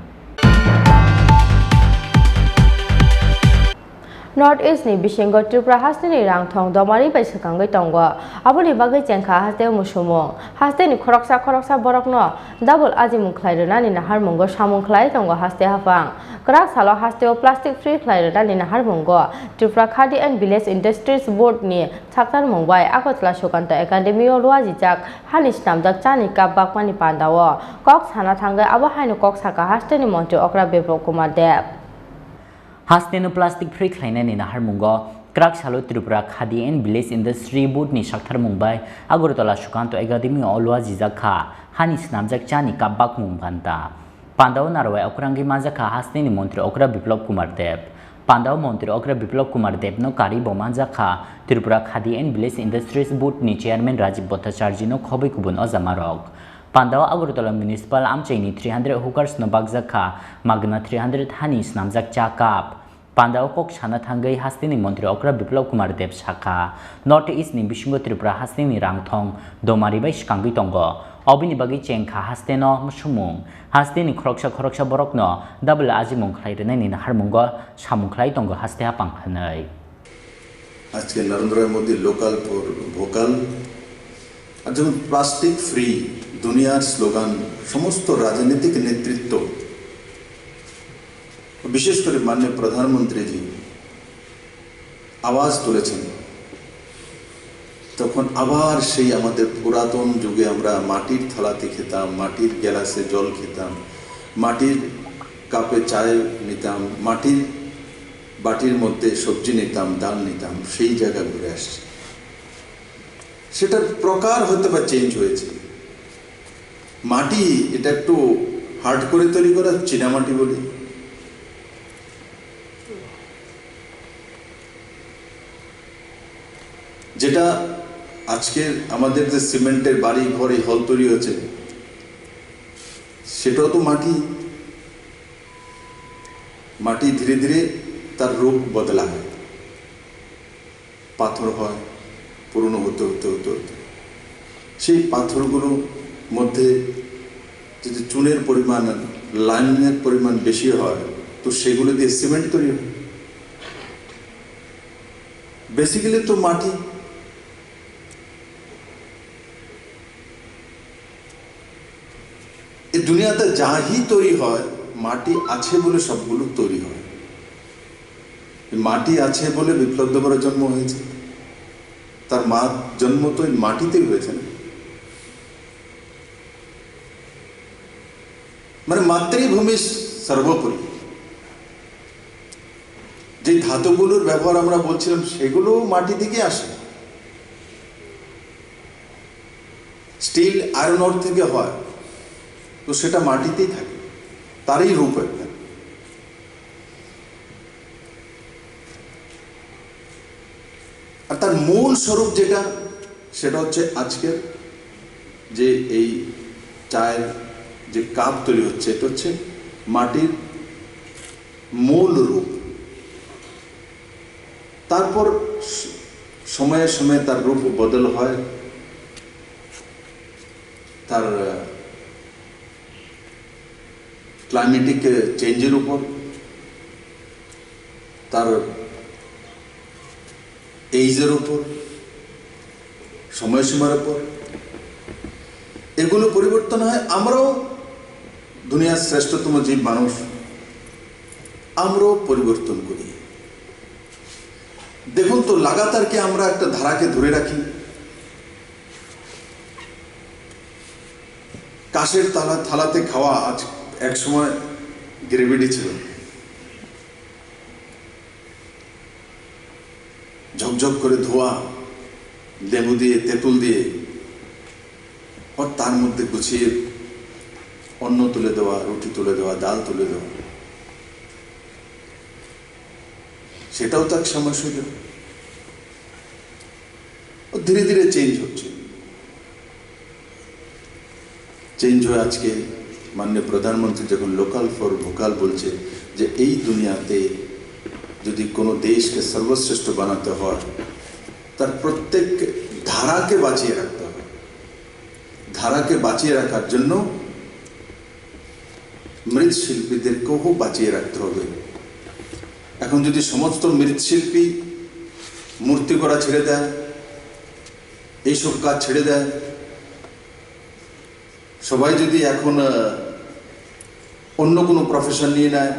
North East ni bisingo Tripura hasteni rangthong domari bai swkangwi tongo. Aboni bagwi chengkha hasteo musumung. Hasteni khoroksa khoroksa borokno double ajimung khlai rwnani naharmungo samung khlai tongo haste haphang. Kwrak salo hasteo plastic free khlai rwnani naharmungo Tripura Khadi and Village Industries Board ni saktarmung bai Agartala Sukanto Academy o luajijak hani snamjak chani cup bakmani pandao kok sana thangwi abo haino kok saka hasteni montri okra Biplab Kumar Deb. Hasteno plastic free khlainani naharmungo kwrak salo Tripura Khadi and Village Industry Board ni saktharmung bai Agartala Sukanto Academy o luajijak kha hani snamjak chani cup bakmung panda. Pandao narwai okrangwi manjakha hasteni montri okra Biplab Kumar Deb. Pandao montri okra Biplab Kumar Debno karwi bo manjakha Tripura Khadi and Village Industries Board ni chairman Rajiv Bhattacharjee no khobwi kubun ojamarok. Pandao Agartala Municipal amchaini three hundred hawkers no bakjakha magna three hundred hani snamjak cha cup. Pandao kok sana thangwi hasteni montri okra Biplab Kumar Deb sakha, North East ni bisingo Tripura hasteni rangthong domari bai swkangwi tongo. Oboni bagwi chengkha hasteno musumung. Hasteni khoroksa khoroksa borokno double ajimung khlai rwnani naharmungo samung khlai tongo haste haphang hwnwi. আজকে নরেন্দ্র Modi local for vocal আর যেমন plastic free দুনিয়ার স্লোগান সমস্ত রাজনৈতিক নেতৃত্ব, বিশেষ করে মাননীয় প্রধানমন্ত্রীজি আওয়াজ তুলেছেন, তখন আবার সেই আমাদের পুরাতন যুগে আমরা মাটির থালাতে খেতাম, মাটির গ্লাসে জল খেতাম, মাটির কাপে চা নিতাম, মাটির বাটির মধ্যে সবজি নিতাম, ডাল নিতাম, সেই জায়গা ঘুরে আসছে। সেটার প্রকার হয়তো বা চেঞ্জ হয়েছে। মাটি এটা একটু হার্ড করে তৈরি করা, চীনামাটি বলি, যেটা আজকের আমাদের যে সিমেন্টের বাড়ি ঘর, এই হল তৈরি হয়েছে, সেটাও তো মাটি। মাটি ধীরে ধীরে তার রূপ বদলায়, পাথর হয়, পুরনো হতে হতে হতে হতে সেই পাথরগুলোর মধ্যে যদি চুনের পরিমাণ, লাইমের পরিমাণ বেশি হয়, তো সেগুলো দিয়ে সিমেন্ট তৈরি হয়। বেসিক্যালি তো মাটি। এই দুনিয়াতে যাই তৈরি হয়, মাটি আছে বলে সবগুলো তৈরি হয়। এই মাটি আছে বলে বিপ্লব দেবরা জন্ম হয়েছে। তার মা জন্ম তো এই মাটিতেই হয়েছে না? মানে মাতৃভূমি সর্বোপরি। যে ধাতুগুলোর ব্যবহার আমরা বলছিলাম, সেগুলো মাটি থেকে আসে। স্টিল, আয়রন ওর থেকে হয়, তো সেটা মাটিতেই থাকে, তারই রূপ একটা। আর তার মূল স্বরূপ যেটা, সেটা হচ্ছে আজকের যে এই চায়ের যে কাপ তৈরি হচ্ছে, এটা হচ্ছে মাটির মূল রূপ। তারপর স-, সময়ে সময়ে তার রূপ বদল হয়, তার, আহ, ক্লাইমেটিক চেঞ্জের উপর, তার এইজের উপর, সময়সীমার উপর, এগুলো পরিবর্তন হয়। আমরাও, দুনিয়ার শ্রেষ্ঠতম জীব মানুষ, আমরাও পরিবর্তন করি। দেখুন তো, লাগাতার কি আমরা একটা ধারাকে ধরে রাখি? কাঁচের তালা, থালাতে খাওয়া আজ এক সময় গ্রেভিটি ছিল, ঝকঝক করে ধোয়া, লেবু দিয়ে, তেঁতুল দিয়ে, আর তার মধ্যে গুছিয়ে অন্ন তুলে দেওয়া, রুটি তুলে দেওয়া, ডাল তুলে দেওয়া, সেটাও তো এক সময় ছিল। ও ধীরে ধীরে চেঞ্জ হচ্ছে। চেঞ্জ হয়ে আজকে মাননীয় প্রধানমন্ত্রী যখন লোকাল ফর ভোকাল বলছে যে এই দুনিয়াতে যদি কোনো দেশকে সর্বশ্রেষ্ঠ বানাতে হয়, তার প্রত্যেক ধারাকে বাঁচিয়ে রাখতে হবে। ধারাকে বাঁচিয়ে রাখার জন্য মৃৎশিল্পীদেরকেও বাঁচিয়ে রাখতে হবে। এখন যদি সমস্ত মৃৎশিল্পী মূর্তি করা ছেড়ে দেয়, এইসব কাজ ছেড়ে দেয়, সবাই যদি এখন, আহ, অন্য কোনো প্রফেশন নিয়ে নেয়,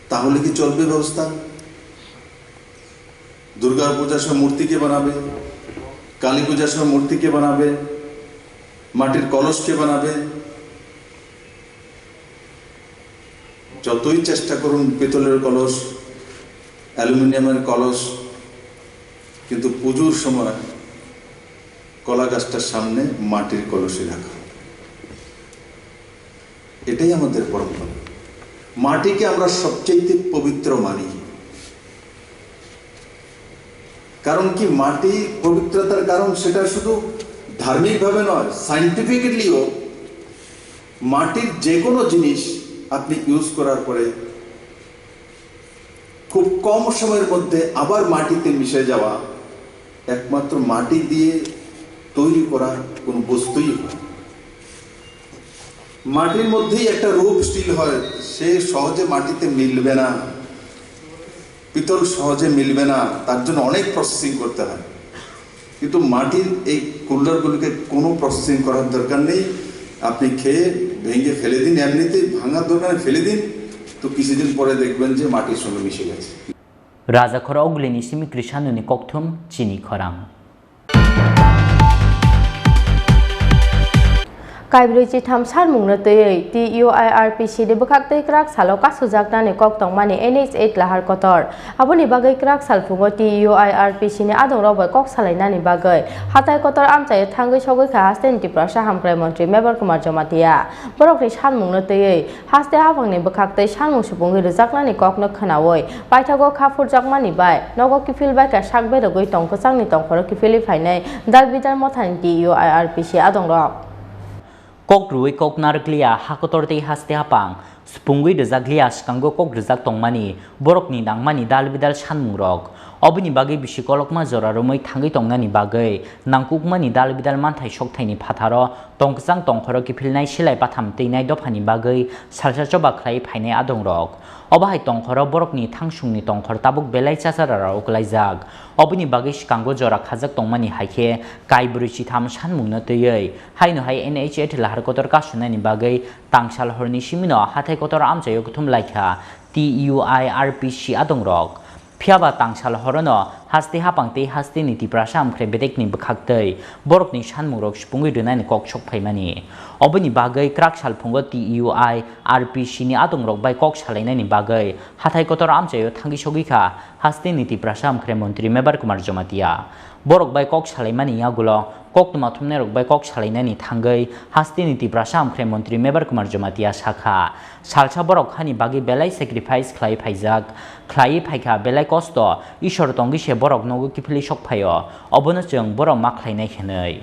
তাহলে কি চলবে ব্যবস্থা? দুর্গা পূজার সময় মূর্তি কে বানাবে? কালী পূজার সময় মূর্তি কে বানাবে? মাটির কলস কে বানাবে? যতই চেষ্টা করুন, পিতলের কলস, অ্যালুমিনিয়ামের কলস, কিন্তু পুজোর সময় কলা গাছটার সামনে মাটির কলসই রাখা হয়। এটাই আমাদের পরম্পরা। মাটিকে আমরা সবচেয়ে পবিত্র মানি। কারণ কি, মাটি পবিত্রতার কারণ সেটা শুধু ধার্মিকভাবে নয়, সায়েন্টিফিক্যালিও মাটির যে কোনো জিনিস আপনি ইউজ করার পরে খুব কম সময়ের মধ্যে আবার মাটিতে মিশে যাওয়া একমাত্র মাটি দিয়ে তৈরি করা কোনো বস্তুই হয়। মাটির মধ্যেই একটা রূপ সৃষ্টি হয়, সে সহজে মাটিতে মিলবে না, পিতল সহজে মিলবে না, তার জন্য অনেক প্রসেসিং করতে হয়। কিন্তু মাটির এই কুল্ডারগুলিকে কোনো প্রসেসিং করার দরকার নেই। আপনি খেয়ে ভেঙে ফেলে দিন, এমনিতেই ভাঙার দরকার নেই, ফেলে দিন, তো কিছুদিন পরে দেখবেন যে মাটির সঙ্গে মিশে গেছে। Rajakhor Ogulini simi Krishanoni kokthum chini khorang. Kaibrwi chitham sanmungno twiwi T U I R P C ni bwkhaktwi kwrak salo kasujaknani kok tongmani N H eight lahar kotor. Aboni bagwi kwrak salphungo T U I R P C ni adongrok bai kok salainani bagwi hathai kotor amchaio thangwi sogwi kha hasteni Tiprasa hamkrai montri Mebar Kumar Jamatia. Borokni sanmungno twiwi haste haphangni bwkhaktwi sanmung supungwi rwjaknani kokno khwnawi paithago kha phurjakmani bai nogo kiphil bai kha sak berogwi tong kwchangni tongkhoro kiphilwi phainai Dalbidal mothani T U I R P C adongrok. Kok rwui kok narwkliya, ha kotor tei haste hapang, supungwi rwjakliya, swkango kok rwjak tongmani, borokni nangmani dal bidal sanmungrok. Oboni bagwi bisi kolokma jora romwi thangwi tongnani bagwi nangkukmani dal bidal manthai sokthaini phatharo tongkwchang tongkhoro kiphilnai silai patham twinai dophani bagwi salsa choba khlai phainai adongrok. Obo hai tongkhoro borokni thangsungni tongkhor tabuk belai chachara rao uklaijak. Oboni bagwi swkango jora khajak tongmani hai khe kaibrwi chitham sanmungno twiwi haino hai N H eight lahar kotor kasunani bagwi tangsal horni simino hathai kotor amchaio kuthum laikha T U I R P C adongrok. Phiyaba tangsal horono haste hapang tei hasteni Tiprasa amkhre bedekni bwkhaktwi borokni sanmungrok supungwi rwnani kok sok phaimani. Oboni bagwi kwrak salphungo T U I R P C ni adongrok bai kok salainani bagwi hathai kotor amchaio thangwi sogwi kha hasteni Tiprasa amkhre montri Mebar Kumar Jamatia. Borok bai kok salaimani yagulo koktwma thumnairok bai kok salainani thangwi hasteni Tiprasa amkhre montri Mebar Kumar Jamatia sakha, salsa borok hani bagwi belai sacrifice khlai phaijak, khlaiwi phaikha belai kosto, Ishwar tongwi se borok nogo kiphilwi sok phaio, obono chwng borok ma khlainai hwnwi.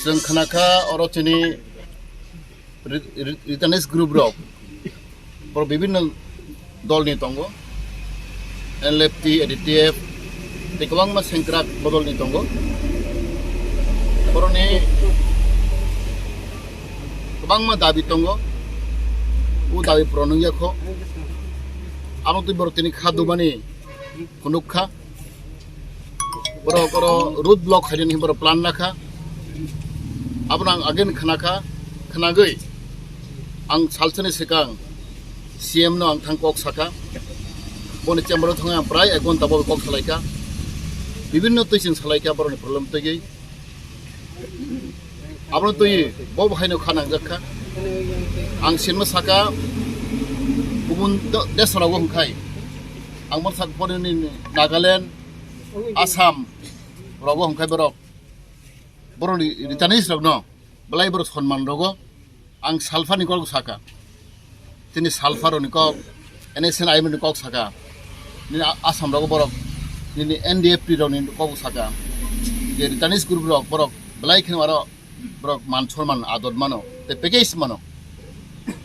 Chwng khna kha oro chini ri-, ri-, Ritanis group rok, borok bibinno dolni tongo, N L F T, A D T F, tei kwbangma sengkrak bodolni tongo. Borokni kwbangma dabi tongo, o dabi puron wngya kho. Amo twi borok tini kha dumani phunuk kha. Borok oro road block khainani borok plan lakha. Abono ang again khna kha, khnagwi ang salsani swkang C M no ang thang kok sakha. Boni chamber o thangwi ang prai ek ghonta bo kok salaikha. Bibinno twi chwng salaikha borokni problem twiwi. Abono twi bo bo haino kha nangjak kha. Ang sinma saka kubun do-, desh rogo hwnkhai. Ang bo sak phone ni Nagaland, Assam rogo hwnkhai borok. Borokni Ritanis rokno belai borok sonman rogo. Ang salphani kok saka. Tini salpharoni kok, N S C N I M ni kok saka. Nini A-, Assam rogo borok, nini N D F T rokni kok saka. Je Ritanis group rok borok belai kheno aro borok man sonman ador mano, tei package mano.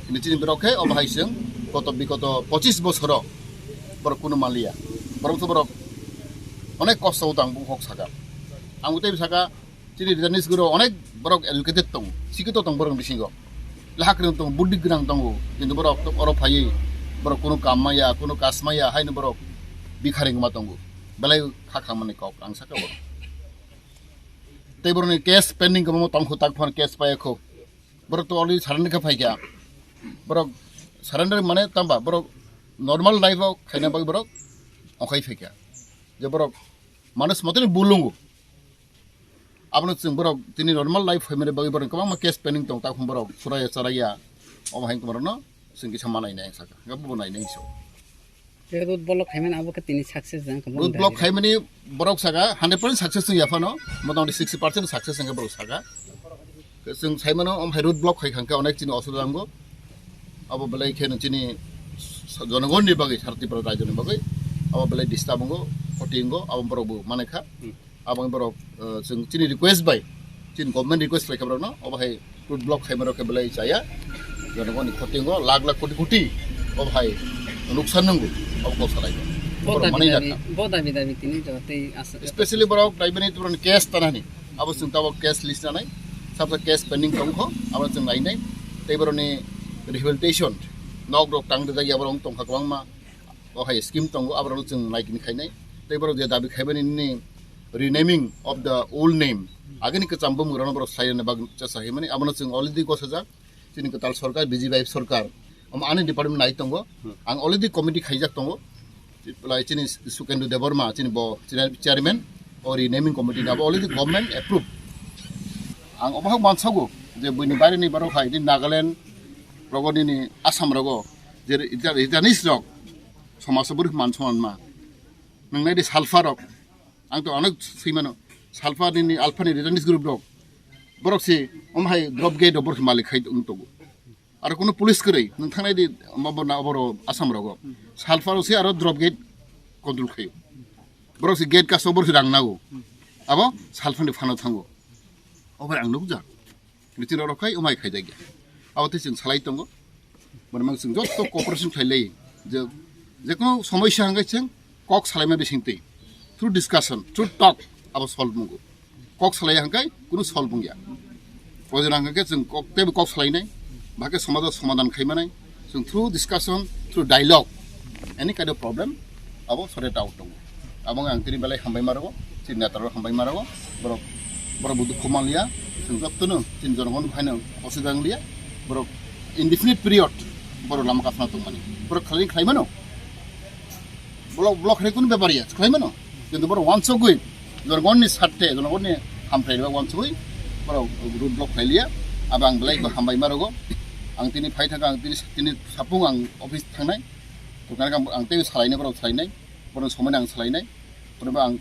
Nini chini borok khe omo hai chwng koto bikoto pochis bosoro borok kunu manliya. Borok to borok onek kosto o tang bo kok saka. Ang tei saka, chini Ritanis guro onek borok educated tongo, sikito tong borok bisingo. Leha kwrwng tongo, buddhi gwnang tongo, kintu borok to oro phaiwi borok kunu kam maya, kunu kas maya, haino borok bikharing ma tongo. Belai kha khamani kok ang saka borok. Tei borokni case pending kwbangma tongkho, tak phano case paiya kho. Borok to already surrender khe phaikha. Borok surrender mane tamba borok normal life o khaina bagwi borok okhai phaikha. Je borok manus motoni bulungo. Abono chwng borok tini normal life phaimani bagwi borok kwbangma case pending tong, takhum borok suraya charaya, omo hai borokno chwng kisa ma nainai ang sakha, hwnkhe bobo nainai hinwi sao. Tei road block khaimani abo khe tini success jang khe Road block khaimani borok saka hundred percent success wngya phano, motamoti sixty percent success wngkha borok saka. Chwng saimano, omo hai road block khai khangkhe onek chini osubida wngo. Abo belai khe chini jonogonni bagwi, sara Tripura rajyoni bagwi abo belai disturb wngo, khoti wngo, abo borok bo manai kha. Hmm. Abo borok, eh, chwng chini request bai, chini government request khlai kha borokno, obo hai road block khaima rok khe belai chaya. Jonogonni khoti wngo, lakh lakh koti koti obo hai nuksan nwngo, obo kok salai. Bo Borok dabi manai dabi, nakha. Bo dabi dabi tini to tei asa. Especially borok daibani borokni case tanani. Abo chwng tabok case list nanai, sabsa case pending tongkho, abo chwng nainai. Tei borokni rehabilitation, nok rok tang rijak ya borok tongkha kwbangma. O hai scheme tongo, aborok chwng naikini khainai. Tei borok je dabi khaimani nini renaming of the old name, agini kwcham bumung rokno borok sai rwna bagwi chesa himani, abono chwng already gosajak. Chini kwtal sorkar, B J P sorkar, omo ani department nai tongo. Ang already committee khaijak tongo. Belai chini Sukendu Debbarma, chini bo chini chairman, o renaming committee ni abo already government approve. Ang obo hak mansago je buini baire ni borok hai di Nagaland rogo nini Assam rogo je rita-, ritanis rok somaso bwrwi man soman ma. Nang nai di salfa rok. Ang to onek sui mano. Salfa nini alpha ni ritanis group rok. Borok si om hai drop gate rok borok si malik khai ung tongo. Aro kuno police kwrwi, nwng thangnai di, obo na, oboro Assam rogo. Salfa rok se aro drop gate control khayo. Borok se gate kaso borok se rang nago. Abo salfa ni phano thango. Obo ang nukjak. Meeting rok khai, omai khai jagya. Abo tei chwng salai tongo. Bormang chwng joto cooperation khlai lai. Je, je kono somosya hangkai chwng kok salaima bisingtwi. Through discussion, through talk, abo solve mungo. Kok salai hangkai kuno solve wngya. Pojona hangkai chwng kok teibo kok salainai, bahai khe somajo somadan khaimanai, chwng through discussion, through dialogue, any kind of problem, abo sort it out tongo. Abo ang tini belai hambai marogo, chini neta rok hambai marogo, borok, borok bo dukhu manliya, chwng jotono chini jonogon phaino osubida wngya, borok indefinite period, borok lama kasma tongmani, borok khlai khlaimano. Block, block hai kunu bepar ya, khlai mano. Kintu borok wansugwi, jonogonni sarthe, jonogonni hamthai rok wansugwi, borok road block khlai liya. Abo ang belai bo hambai marogo. Ang tini phai thangkha, ang tini, tini sapung ang office thangnai. To kana ang, ang tei salainai, borok salainai. Borok somai ang salainai. Borok ang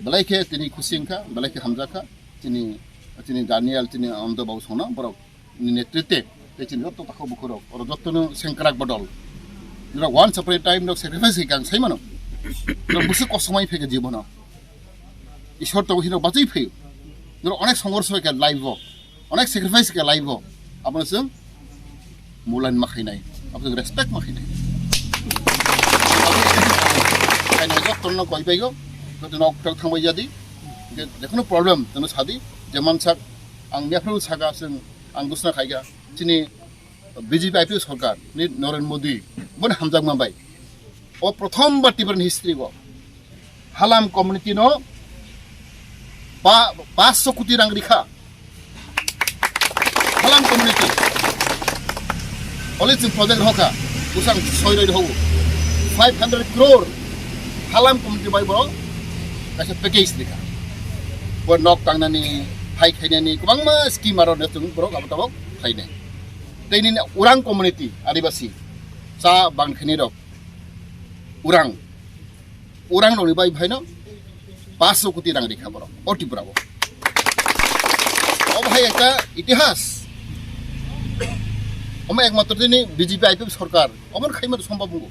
belai khe tini khusi wngkha, belai khe hamjakha. Tini, tini Daniel, tini Anando Babu songno borok ni netritwe tei chini joto takhuk bukhurok, oro jotono sengkrak bodol. Norok once upon a time norok sacrifice khe ang sai mano. Norok bwswk kosomai phaikha jibono. Ishwar tongo hino bachai phaio. Norok onek songhorsho khe life o, onek sacrifice khe life o. Abono chwng mulan ma khainai, abono chwng respect ma khainai. Khainai jotono koi paigo, jotono ok thangbai jadi. Jekunu problem tono sadi, je mansak ang yaphru saka chwng ang gusna khaikha. Chini B J P I P F sorkar ni Narendra Modi boni hamjakma bai o prothom bar Tripura ni history o Halam community no pa-, panchsho koti rang rikha. Halam community oli chwng project rokha, bwsang soi roi rokha five hundred crore Halam community bai borok kaisa package rikha. Bo nok tangnani, hai khainani kwbangma scheme aro chwng borok abo tabok khainai. Tei nini Orang community, Adibasi, cha bang khainai rok, Orang, Orang rokni bai phaino panchsho koti rang rikha borok, o Tripura o. Obo hai ekta itihas. Omo ekmatro tini B J P I P F sorkar, omo khaima sombhob wngo.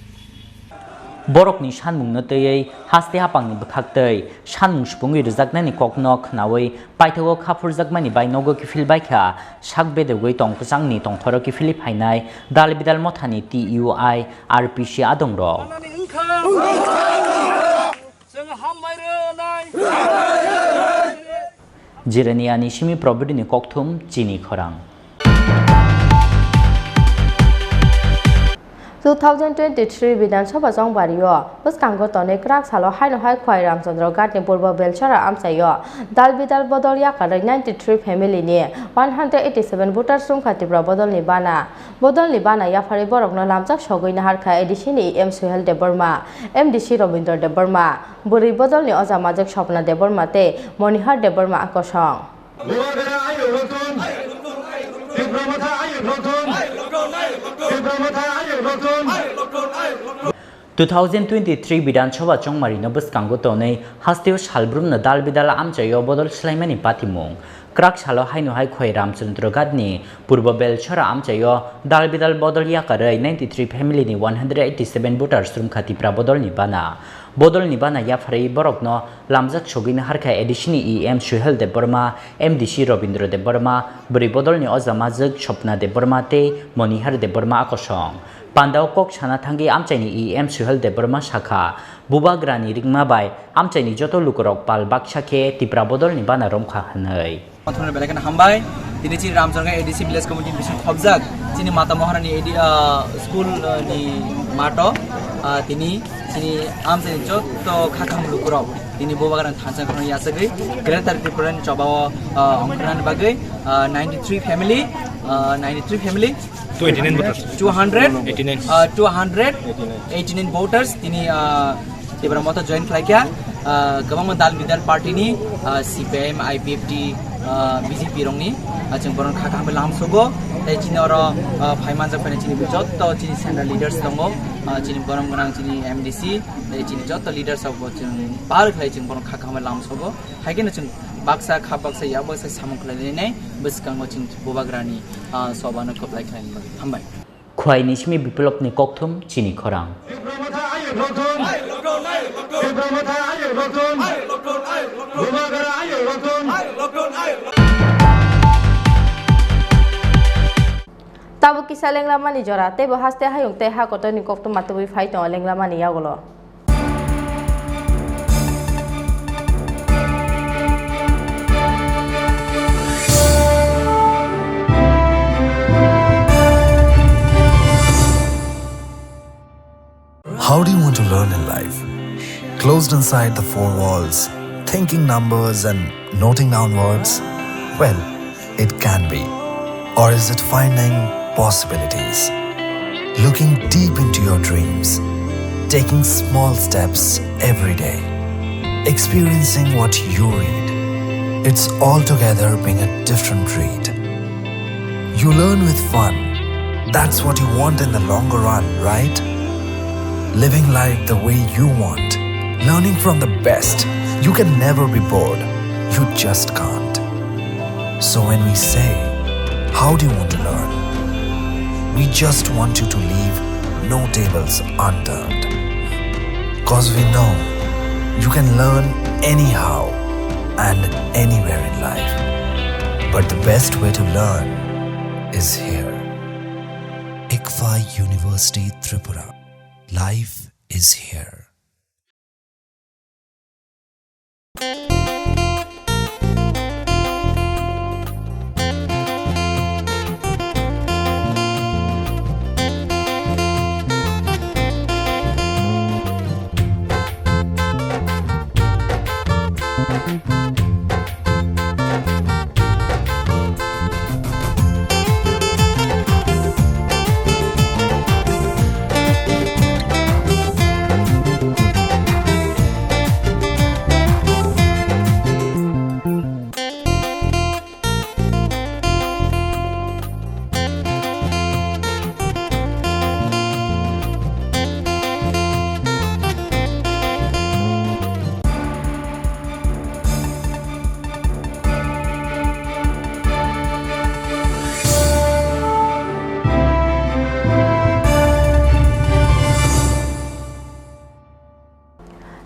Borokni sanmungno twiwi haste hapangni bwkhaktwi sanmung supungwi rwjaknani kokno khnaui paithago kha phurjakmani bai nogo kiphil baikha sak bedegwi tong kwchangni tongthoro kiphilwi phainai dal bidal mothani T U I R P C adongrok. Jirani ani simi probidini kokthum chini khorang. Two thousand twenty-three Bidhan Sabha chongbario bwskango tonwi kwrak salo haino hai Khwai Ramchandra Ghatni Purbo Belchara amchaio dal bidal bodol yakarwi ninety-three family ni one hundred eighty-seven voters romkha Tripura bodolni bana. Bodolni bana yapharwi borokno lamjak sogwi naharkha A D C ni E M Suhel Debbarma, M D C Robindra Debbarma, bwrwi bodolni oja majwk Swapna Debbarma tei Monihar Debbarma akosong. Bubagra ayuk rokthun. Tipra Motha ayuk rokthun. Tipra Motha ayuk rokthun. Two thousand twenty-three Bidhan Sabha chongmarino bwskango tonwi hasteo salbrumno dal bidal amchaio bodol swlaimani patimung. Kwrak salo haino hai Khwai Ramchandra Ghatni Purbo Belchara amchaio dal bidal bodol yakarwi ninety-three family ni one hundred eighty-seven voters romkha Tipra bodolni bana. Bodolni bana yapharwi borokno lamjak sogwi naharkha A D C ni E M Suhel Debbarma, M D C Robindra Debbarma, bwrwi bodolni oja majwk Swapna Debbarma tei Monihar Debbarma akosong. Pandao kok sana thangwi amchaini E M Suhel Debbarma sakha, Bubagrani ringma bai amchaini joto lukurok pal baksa khe Tipra bodolni bana romkha hwnwi. Pathorni belai kheno hambai. Tini chini Ramchandra A D C Village Committee ni bising khobjak chini Mata Maharani A D, ah, school, ah, ni mato, ah, tini amchaini joto khakham lukurok tini Bubagrani thansa khorang yachagwi Greater Tripura ni chobao, ah, ongkhornani bagwi, ah, ninety-three family Uh, ninety-three family. Two eighty-nine voters. Two hundred. Eighty-nine. Uh, two hundred eighty-nine voters. Tini, uh, Tipra Motha join khlaikha. Uh, kwbangma dal bidal party ni, uh, C P I M, I P F T, uh, B J P rokni, uh, chwng borok kha kaham lam sogo. Tei chini oro, uh, phai manjak phai chini jotto chini central leaders tongo. Uh, chini borom gwnang chini M D C, tei chini jotto leaders rok bo chwng bal khlai chwng borok kha kaham lam sogo. Hai kheno chwng baksa kha baksa ya baksa samung khlai nai bwskango chwng bubagrani, ah, sobano kwplai khlaini bagwi. Hambai. Khwai ni simi biplopni kokthum chini khorang. Tabuk kisa lenglamani jora, teibo haste hayung tei ha kotorni koktwma tubui phai tongo lenglamani yagulo. How do you want to learn in life? Closed inside the four walls, thinking numbers and noting down words? Well, it can be. Or is it finding possibilities? Looking deep into your dreams, taking small steps every day, experiencing what you read. It's altogether being a different breed. You learn with fun. That's what you want in the longer run, right? Living life the way you want, learning from the best. You can never be bored. You just can't. So when we say, "How do you want to learn?" We just want you to leave no tables unturned. 'Cause we know you can learn anyhow and anywhere in life. But the best way to learn is here. ICFAI University Tripura. Life is here.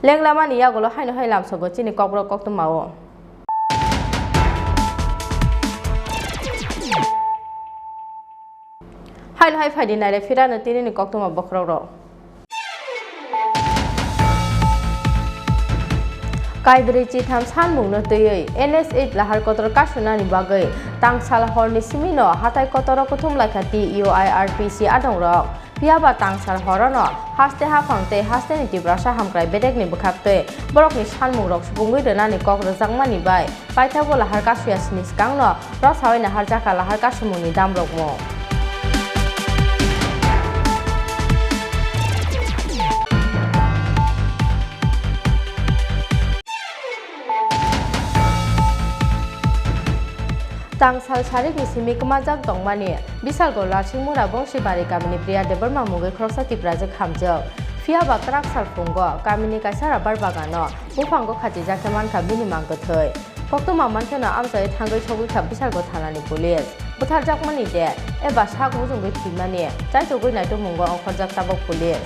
Lenglamani yagulo haino hai lamsogo chini kokborok koktwmao. Haino hai phaidi naire phirano tinini koktwma bokhorokrok. Kaibrwi chitham sanmungno twiwi N H eight lahar kotor kasunani bagwi tangsal horni simino hatai kotoro kuthum laikha T U I R P C adongrok. Phiyaba tangsal horono haste haphang tei hasteni Tiprasa hamkrai bedekni bwkhaktwi borokni sanmungrok supungwi rwnani kok rwjakmani bai paithago lahar kasuya sini swkangno rwsawi naharjakha lahar kasumungni damrokmung. Tangsal sarikni simi kwmajak tongmani Bisalgo Larsingmura Bongsibari kamini Priya Debbarma mungwi khoroksa Tiprajwk hamjwk. Phiyaba kwrak sal phungo kamini kaisa rabar bagano buphango khatijak khe mankha bini mang kwthwi. Koktwma mankheno amchai thangwi sogwi kha Bisalgo thanani police. Butharjakmani de eba sak mujungwi thwimani chaitugwi naitukmungo ongkhorjak tabuk police.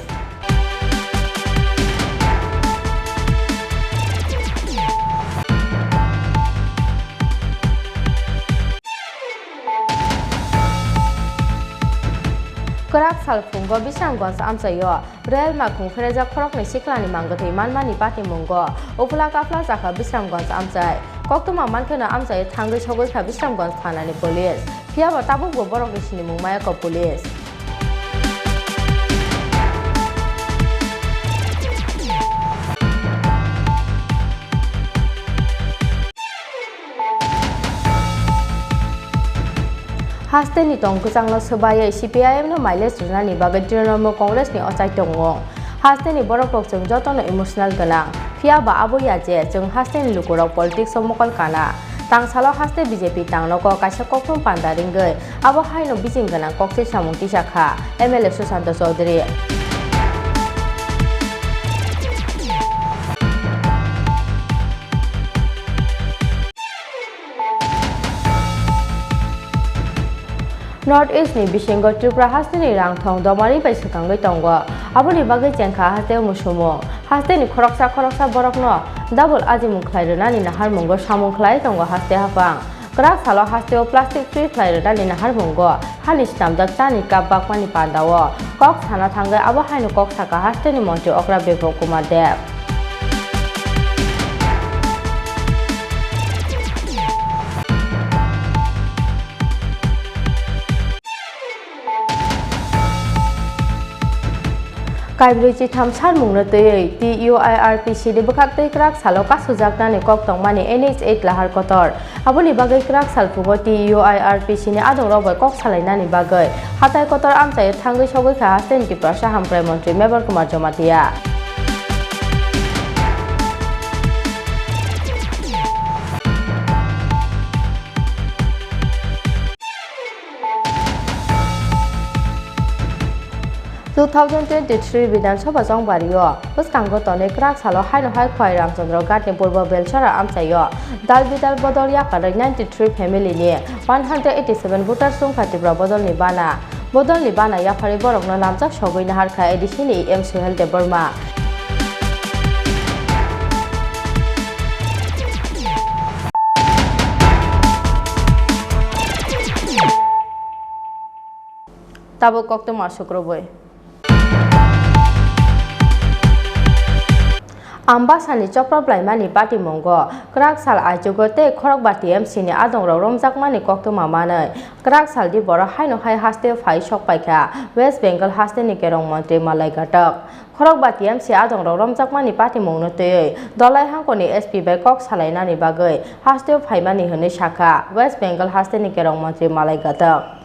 Kwrak sal phungo Bisramganj amchaio rel makhung pherejak khoroknwi siklani mangwthwi manmani patimungo uphla kaphla jakha Bisramganj amchai. Koktwma mankheno amchaio thangwi sogwi kha Bisramganj thanani police. Phiyaba tabukbo borokni sinimung maya kok police. Hasteni tong kwchangno swbaiwi C P I M no mileage rwnani bagwi Trinamool Congress ni ochai tongo. Hasteni borok rok chwng jotono emotional gwnang, phiya ba abo ya je chwng hasteni lukurok politics o mokol kana. Tangsalo haste B J P tangnogo kaisa kokthum panda ringwi abo haino bising gwnang kok se samung tisa kha M L A Sushanta Chowdhury. North East ni bisingo Tripura hasteni rangthong domari bai swkangwi tongo. Aboni bagwi chengkha hasteo musumung. Hasteni khoroksa khoroksa borokno double ajimung khlai rwnani naharmungo samung khlai tongo haste haphang. Kwrak salo hasteo plastic free khlai rwnani naharmungo hani snamjak chani cup bakmani pandao kok sana thangwi abo haino kok saka hasteni montri okra Bipul Kumar Deb. Kaibrwi chitham sarmungno twiwi T U I R P C ni bwkhaktwi kwrak salo kasujaknani kok tongmani N H eight lahar kotor. Aboni bagwi kwrak salphungo T U I R P C ni adongrok bai kok salainani bagwi hatai kotor amchaio thangwi sogwi kha hasteni Tiprasa Hamkrai Montri Mebar Kumar Jamatia. Two thousand twenty-three Bidhan Sabha chongbario bwskango tonwi kwrak salo haino hai Khwai Ramchandra Ghat ni Purbo Belsara amchaio dal bidal bodol yakarwi ninety-three family ni one hundred eighty-seven voters wngkha Tripura bodol ni bana. Bodol ni bana yapharwi borokno namjak sogwi naharkha A D C ni E M Suhel Debbarma. Tabuk koktwma sukrubwi. Ambasani chopra blaimani patimungo kwrak sal aichugo tei khorokba T M C ni adongrok romjakmani koktwma manwi kwrak saldi borok haino hai hasteo phai sokpaikha West Bengal hasteni kerong montri Malai Ghatak. Khorokba T M C adongrok romjakmani patimungno twiwi Dolai hangkoni S P bai kok salainani bagwi hasteo phaimani hwnwi sakha West Bengal hasteni kerong montri Malai Ghatak.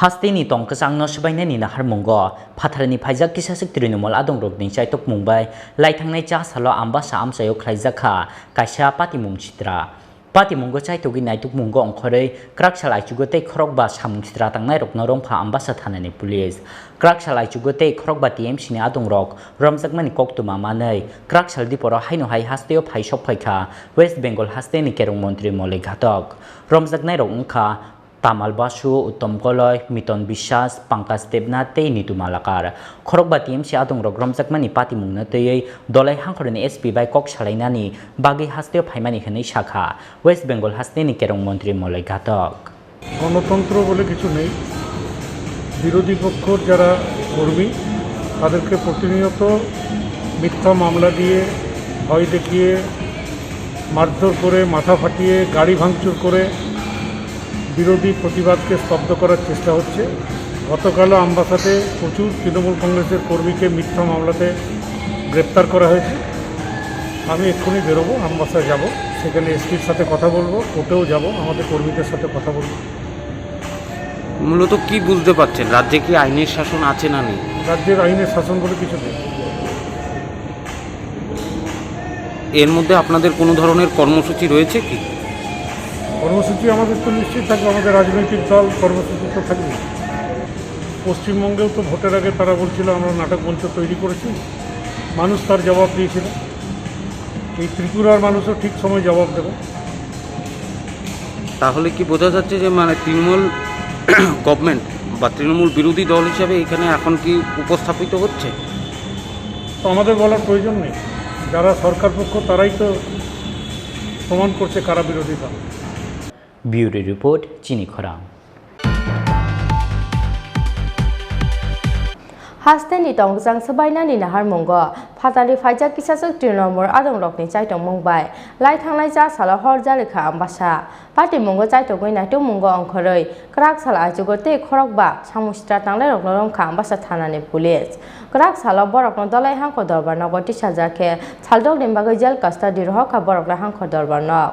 Hasteni tong kwchangno swbainani naharmungo phatharni phaijak kisaswk Trinamool adongrokni chaitokmung bai laithangnai cha salo Ambasa amchaio khlaijakha kaisa patimung sitra. Patimungo chaitogwi naitukmungo ongkhorwi kwrak sal aichugo tei khorokba samung sitra tangnairokno romkha Ambasa thanani police. Kwrak sal aichugo tei khorokba T M C ni adongrok romjakmani koktwma manwi kwrak sal diporo haino hai hasteo phai sokphaikha West Bengal hasteni kerong montri Moloi Ghatak. Romjaknairok wngkha Tamal Basu, Uttom Goloi, Miton Biswas, Pankaj Debnath tei Nitu Malakar. Khorokba T M C adongrok romjakmani patimungno twiwi Dolai hangkhorni S P bai kok salainani bagwi hasteo phaimani hwnwi sakha West Bengal hasteni kerong montri Moloi Ghatak. গণতন্ত্র বলে কিছু নেই। বিরোধী পক্ষর যারা কর্মী, তাদেরকে প্রতিনিয়ত মিথ্যা মামলা দিয়ে, ভয় দেখিয়ে, মারধর করে, মাথা ফাটিয়ে, গাড়ি ভাঙচুর করে বিরোধী প্রতিবাদকে স্তব্ধ করার চেষ্টা হচ্ছে। গতকালও আমবাসাতে প্রচুর তৃণমূল কংগ্রেসের কর্মীকে মিথ্যা মামলাতে গ্রেপ্তার করা হয়েছে। আমি এক্ষুনি বেরোবো, আমবাসা যাব, সেখানে এসপির সাথে কথা বলবো, কোর্টেও যাব, আমাদের কর্মীদের সাথে কথা বলবো। মূলত কি বুঝতে পারছেন, রাজ্যে কি আইনের শাসন আছে না নেই? রাজ্যের আইনের শাসন বলে কিছু নেই। এর মধ্যে আপনাদের কোনো ধরনের কর্মসূচি রয়েছে কি? কর্মসূচি আমাদের তো নিশ্চয়ই থাকবে, আমাদের রাজনৈতিক দল কর্মসূচি তো থাকবে। পশ্চিমবঙ্গেও তো ভোটের আগে তারা বলছিল, "আমরা নাটক মঞ্চ তৈরি করেছি", মানুষ তার জবাব দিয়েছিল। এই ত্রিপুরার মানুষও ঠিক সময় জবাব দেবে। তাহলে কি বোঝা যাচ্ছে যে, মানে, তৃণমূল গভর্নমেন্ট বা তৃণমূল বিরোধী দল হিসাবে এখানে এখন কি উপস্থাপিত হচ্ছে? তো আমাদের বলার প্রয়োজন নেই, যারা সরকার পক্ষ তারাই তো প্রমাণ করছে কারা বিরোধী দল। Bureau Report, Chini Khorang. Hasteni tongkjang swbainani naharmungo phatani phaijak kisaswk Trinamool adongrokni chaitongmung bai lai thangnai cha salo hor jalikha Ambasa. Patimungo chaitogwi naitukmungo ongkhorwi kwrak sal aichugo tei khorokba samung sitra tangnairokno romkha Ambasa thanani police. Kwrak salo borokno Dolai hangkor dorbar nogo tisajak khe saldokni bagwi jail custody rohorkha borokno hangkor dorbar nog.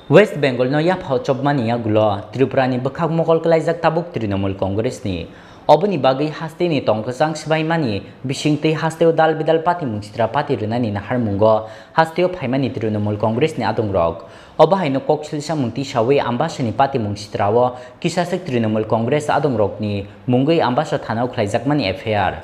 West Bengal no yaphao chopmani yagulo Tripura ni bwkhak mokol kwlaijak tabuk Trinamool Congress ni. Oboni bagwi haste ni tong kwchang swbaimani bisingtwi hasteo dal bidal patimung sitra pati rwnani naharmungo hasteo phaimani Trinamool Congress ni adongrok. Obo haino kok silsa mung tisawi Ambasani patimung sitrao kisaswk Trinamool Congress adongrokni mungwi Ambasa thanao khlaijakmani F I R.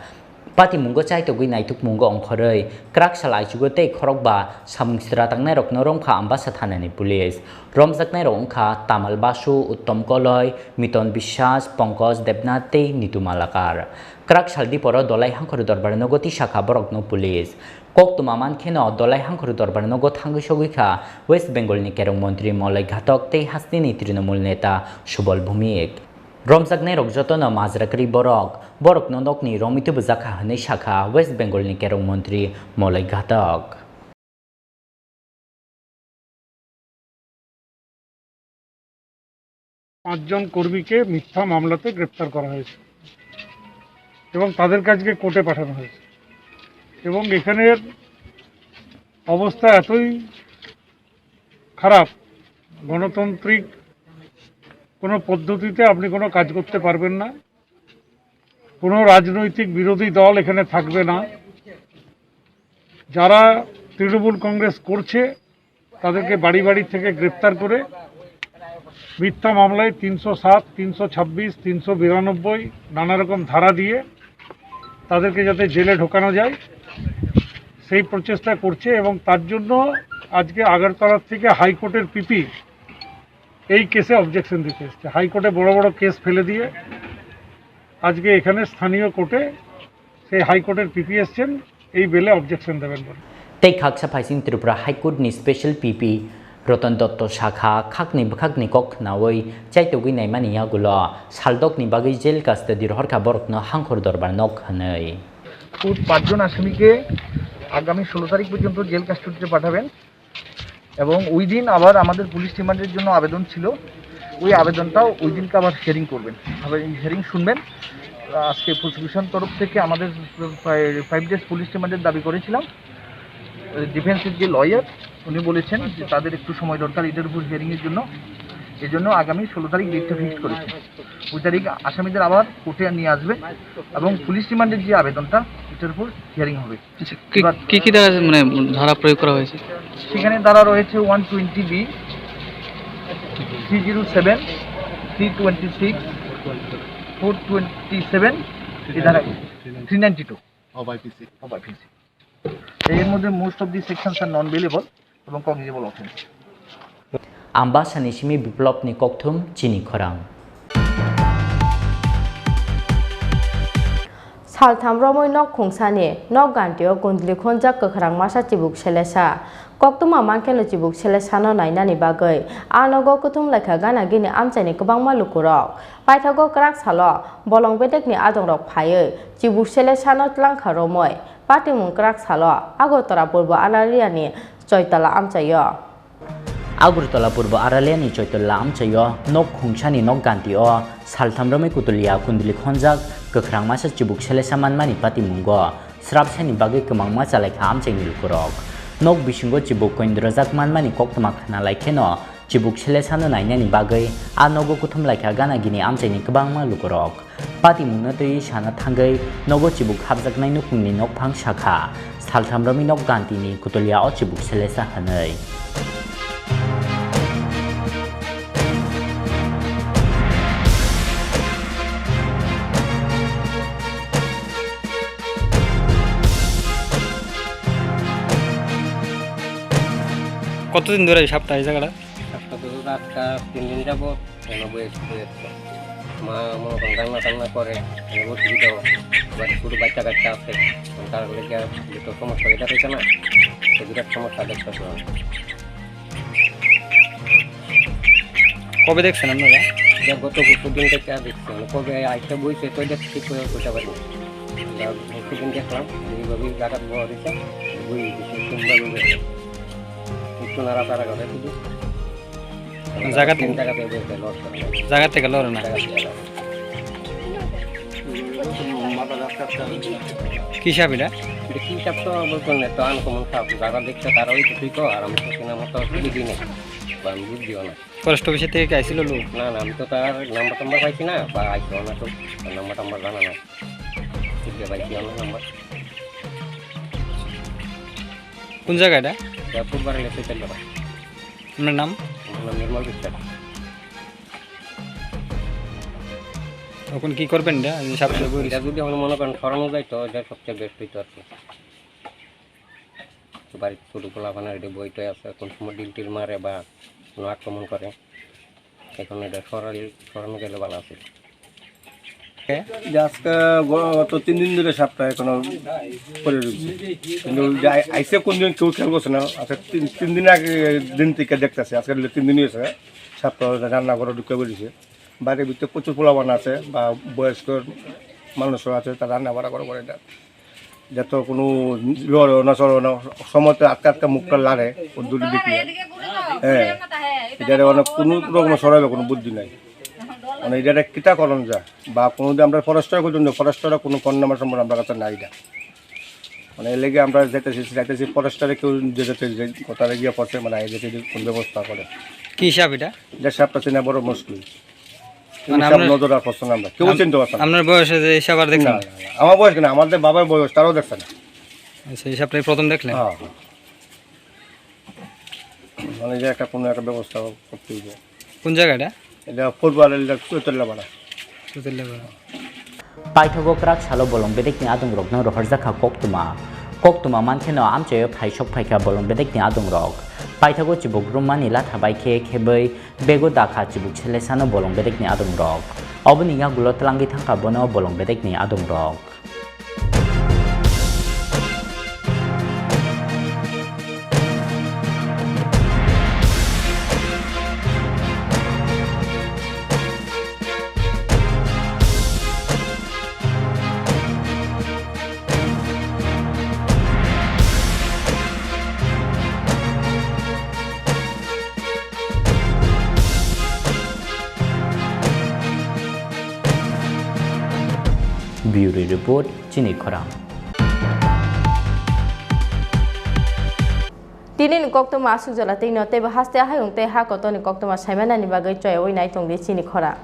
Patimungo chaitogwi naitukmungo ongkhorwi kwrak sal aichugo tei khorokba samung sitra tangnairokno romkha Ambasa thanani police. Romjaknairok wngkha Tamal Basu, Uttom Koloi, Miton Biswas, Pankaj Debnath tei Nitu Malakar. Kwrak sal diporo Dolai Hangkhor Dorbar nogo tisakha borokno police. Koktwma mankheno Dolai Hangkhor Dorbar nogo thangwi sogwi kha West Bengal ni Kerong Montri Moloi Ghatok tei hasteni Trinamool neta Subal Bhumik. Romjaknairok jotono majra kwrwi borok, borokno nokni romwi tubujak kha hwnwi sakha West Bengal ni Kerong Montri Moloi Ghatok. পাঁচজন কর্মীকে মিথ্যা মামলাতে গ্রেপ্তার করা হয়েছে এবং তাদেরকে আজকে কোর্টে পাঠানো হয়েছে। এবং এখানের অবস্থা এতই খারাপ, গণতান্ত্রিক কোনো পদ্ধতিতে আপনি কোনো কাজ করতে পারবেন না। কোনো রাজনৈতিক বিরোধী দল এখানে থাকবে না। যারা তৃণমূল কংগ্রেস করছে, তাদেরকে বাড়ি বাড়ি থেকে গ্রেপ্তার করে মিথ্যা মামলায় তিনশো সাত, তিনশো ছাব্বিশ, তিনশো বিরানব্বই নানা রকম ধারা দিয়ে তাদেরকে যাতে জেলে ঢোকানো যায়, সেই প্রচেষ্টা করছে। এবং তার জন্য আজকে আগরতলা থেকে হাইকোর্টের পিপি এই কেসে অবজেকশন দিতে এসছে। হাইকোর্টে বড় বড় কেস ফেলে দিয়ে আজকে এখানে স্থানীয় কোর্টে সেই হাইকোর্টের পিপি এসছেন এই বেলে অবজেকশন দেবেন বলে। Tei khaksa phaising Tripura High Court ni Special P P Ratan Dotto sakha, khakni bwkhakni kok khnaui chaitogwi naimani yagulo saldokni bagwi jail custody rohorkha borokno Hangkhor Dorbar nok hwnwi. মোট পাঁচজন আসামিকে আগামী ষোলো তারিখ পর্যন্ত জেল কাস্টডিতে পাঠাবেন। এবং ওই দিন আবার আমাদের পুলিশ রিমান্ডের জন্য আবেদন ছিল, ওই আবেদনটাও ওই দিনকে আবার হিয়ারিং করবেন, আবার হিয়ারিং শুনবেন। আজকে প্রসিকিউশন তরফ থেকে আমাদের প্রায় ফাইভ ডেজ পুলিশ রিমান্ডের দাবি করেছিলাম। ডিফেন্সের যে লয়ার, উনি বলেছেন যে তাদের একটু সময় দরকার এটার উপর হিয়ারিংয়ের জন্য, এই জন্য আগামী ষোলো তারিখ ডেটটা ফিক্স করেছে। ওই তারিখ আসামিদের আবার কোর্টে নিয়ে আসবেন এবং পুলিশ রিমান্ডের যে আবেদনটা, এটার উপর হিয়ারিং হবে। আচ্ছা, কি, এবার কি, কি ধারা, মানে, ধারা প্রয়োগ করা হয়েছে? সেখানে ধারা রয়েছে one twenty B, three zero seven, three twenty six, four twenty seven, এই ধারা, three ninety two. Of IPC. Of IPC. এর মধ্যে most of the sections are non bailable এবং cognizable offence. Ambasani simi Biplopni kokthum chini khorang. Saltham romwi nok khungsani nok gantio gundli khonjak kwkhwrang masa chibuk selesa. Koktwma mankheno chibuk selesano nainani bagwi a nogo kuthum laikha gana gini amchaini kwbangma lukurok. Paithago kwrak salo bolong bedekni adongrok phaiwi chibuk selesano tlangkha romwi. Patimung kwrak salo Agartala Purbo Aralia ni Choitala amchaio. Agartala Purbo Aralia ni Choitala amchaio nok khungsani nok gantio saltham romwi kutulia kunduli khonjak kwkhwrang masa chibuk selesa manmani patimungo srapsani bagwi kwmangma chalaikha amchaini lukurok. Nok bisingo chibuk koindrojak manmani koktwma khna laikheno chibuk selesano nainani bagwi a nogo kuthum laikha gana gini amchaini kwbangma lukurok. Patimungno twiwi sana thangwi nogo chibuk hapjaknai nukhungni nokphang sakha, saltham romwi nok gantini kutulia o chibuk selesa hwnwi. কতদিন ধরে এই সাপটা এই জায়গাটা? সাপটা তো আজকে তিন দিন যাবত। এনে বয়ে বয়ে আছে। মা মনে করেন রান্না টান্না করে, এনে বসে দিতে হবে। এবার ছোটো বাচ্চা কাচ্চা আছে, তার লেগে আর একটু সমস্যা, এটা হয়েছে না, তো বিরাট সমস্যা দেখতেছে। কবে দেখছেন আপনারা? এটা গত পরশু দিন থেকে দেখছি, মানে কবে আইসা বইছে, তো এটা ঠিক করে বলতে পারি না। এটা পরশু দিন দেখলাম, এইভাবেই জায়গা বড় হয়েছে, বই দিচ্ছে, সুন্দরভাবে একটু নাড়াচাড়া করে শুধু। জায়গা থেকে, তিন জায়গা থেকে বের হয়ে লড়ছে। জায়গা থেকে লড়ে না। জায়গা থেকে লড়ে। কি সাপ এটা? এটা কি সাপ তো বলতে না, তো আনকমন সাপ। যারা দেখছে তারা ওই তো ঠিক, আর আমি তো কেনার মতো সুবিধি নেই। আমি বুঝিও না। ফরেস্ট অফিসের থেকে কি আইছিল লোক? না, না, আমি তো তার নাম্বার টাম্বার পাইছি না, বা আইছিল না তো, তার নাম্বার টাম্বার জানা নাই। ঠিক আছে, পাইছি আমার নাম্বার। কোন জায়গা এটা? এটা ফুটবল লেসে চলতে পারে। আপনার নাম? আমার নাম নির্মল বিশ্বাস। এখন কি করবেন এটা? এই সাপটা বই এটা যদি আমরা মনে করেন সরানো যায় তো এটা সবচেয়ে বেস্ট হইতো আর কি। তো বাড়িতে ছোট পোলাপান এটা বইটাই আছে, কোন সময় ডিল টিল মারে বা কোনো আক্রমণ করে, এখন এটা সরাই, সরানো গেলে ভালো আছে। যে আজকে গ-, গত তিন দিন ধরে সাপটা এখনো পড়ে রয়েছে, কিন্তু যে আই-, আইসে কোন দিন কেউ খেয়াল করছে না। আচ্ছা, তিন, তিন দিন আগে দিন থেকে দেখতেছে, আজকে তিন দিনই হয়েছে সাপটা রান্নাঘরে ঢুকে পড়েছে। বাড়ির ভিতরে প্রচুর পোলাপান আছে বা বয়স্ক মানুষও আছে, তারা রান্না বাড়া করে করে এটা। যত কোনো লড়ো না চড়ো না, সময় তো আটকে আটকে মুখটা লাড়ে, ও দুটো দিকে। হ্যাঁ, এটা অনেক কোনো রকম সরাইবে কোনো বুদ্ধি নাই। মানে এটা একটা কিতা করণ যা, বা কোনো দিন আমরা ফরেস্টার পর্যন্ত, ফরেস্টাররা কোনো ফোন নাম্বার সম্বন্ধে আমরা কাছে নাই এটা। মানে এর লেগে আমরা যেতেছি, যাইতেছি ফরেস্টারে কেউ যে যেতে যে কোথায় গিয়ে পড়ছে, মানে এই যেতে কোনো ব্যবস্থা করে। কি হিসাব এটা? এটা সাপটা চেনা বড় মুশকিল। মানে কোনো সাপ আপনার নজর আর পড়ছে না আমরা, কেউ আম-, চিনতে পারছে না। আপনার বয়সে যে হিসাব আর দেখছেন? না, না, না, আমার বয়স কেন, আমাদের বাবার বয়স, তারাও দেখছে না। আচ্ছা, এই সাপটাই প্রথম দেখলেন? হ্যাঁ। মানে যে একটা কোনো একটা ব্যবস্থা করতে হইবে। কোন জায়গা এটা? এটা ফুটবল, এটা চৈতন্যপাড়া। চৈতন্যপাড়া। Paithago kwrak salo bolong bedekni adongrokno rohorjakha koktwma. Koktwma mankheno amchaio phai sok phaikha bolong bedekni adongrok. Paithago chibuk rummani latha bai khe khebwi bego dakha chibuk selesano bolong bedekni adongrok. Oboni yagulo twlangwi thangkha bono bolong bedekni adongrok. Bureau Report, Chini Khorang. Tini ni koktwma aswk jora twi no teibo haste ahayung tei ha kotor ni koktwma saimanani bagwi choyaui nai tongdi Chini Khorang.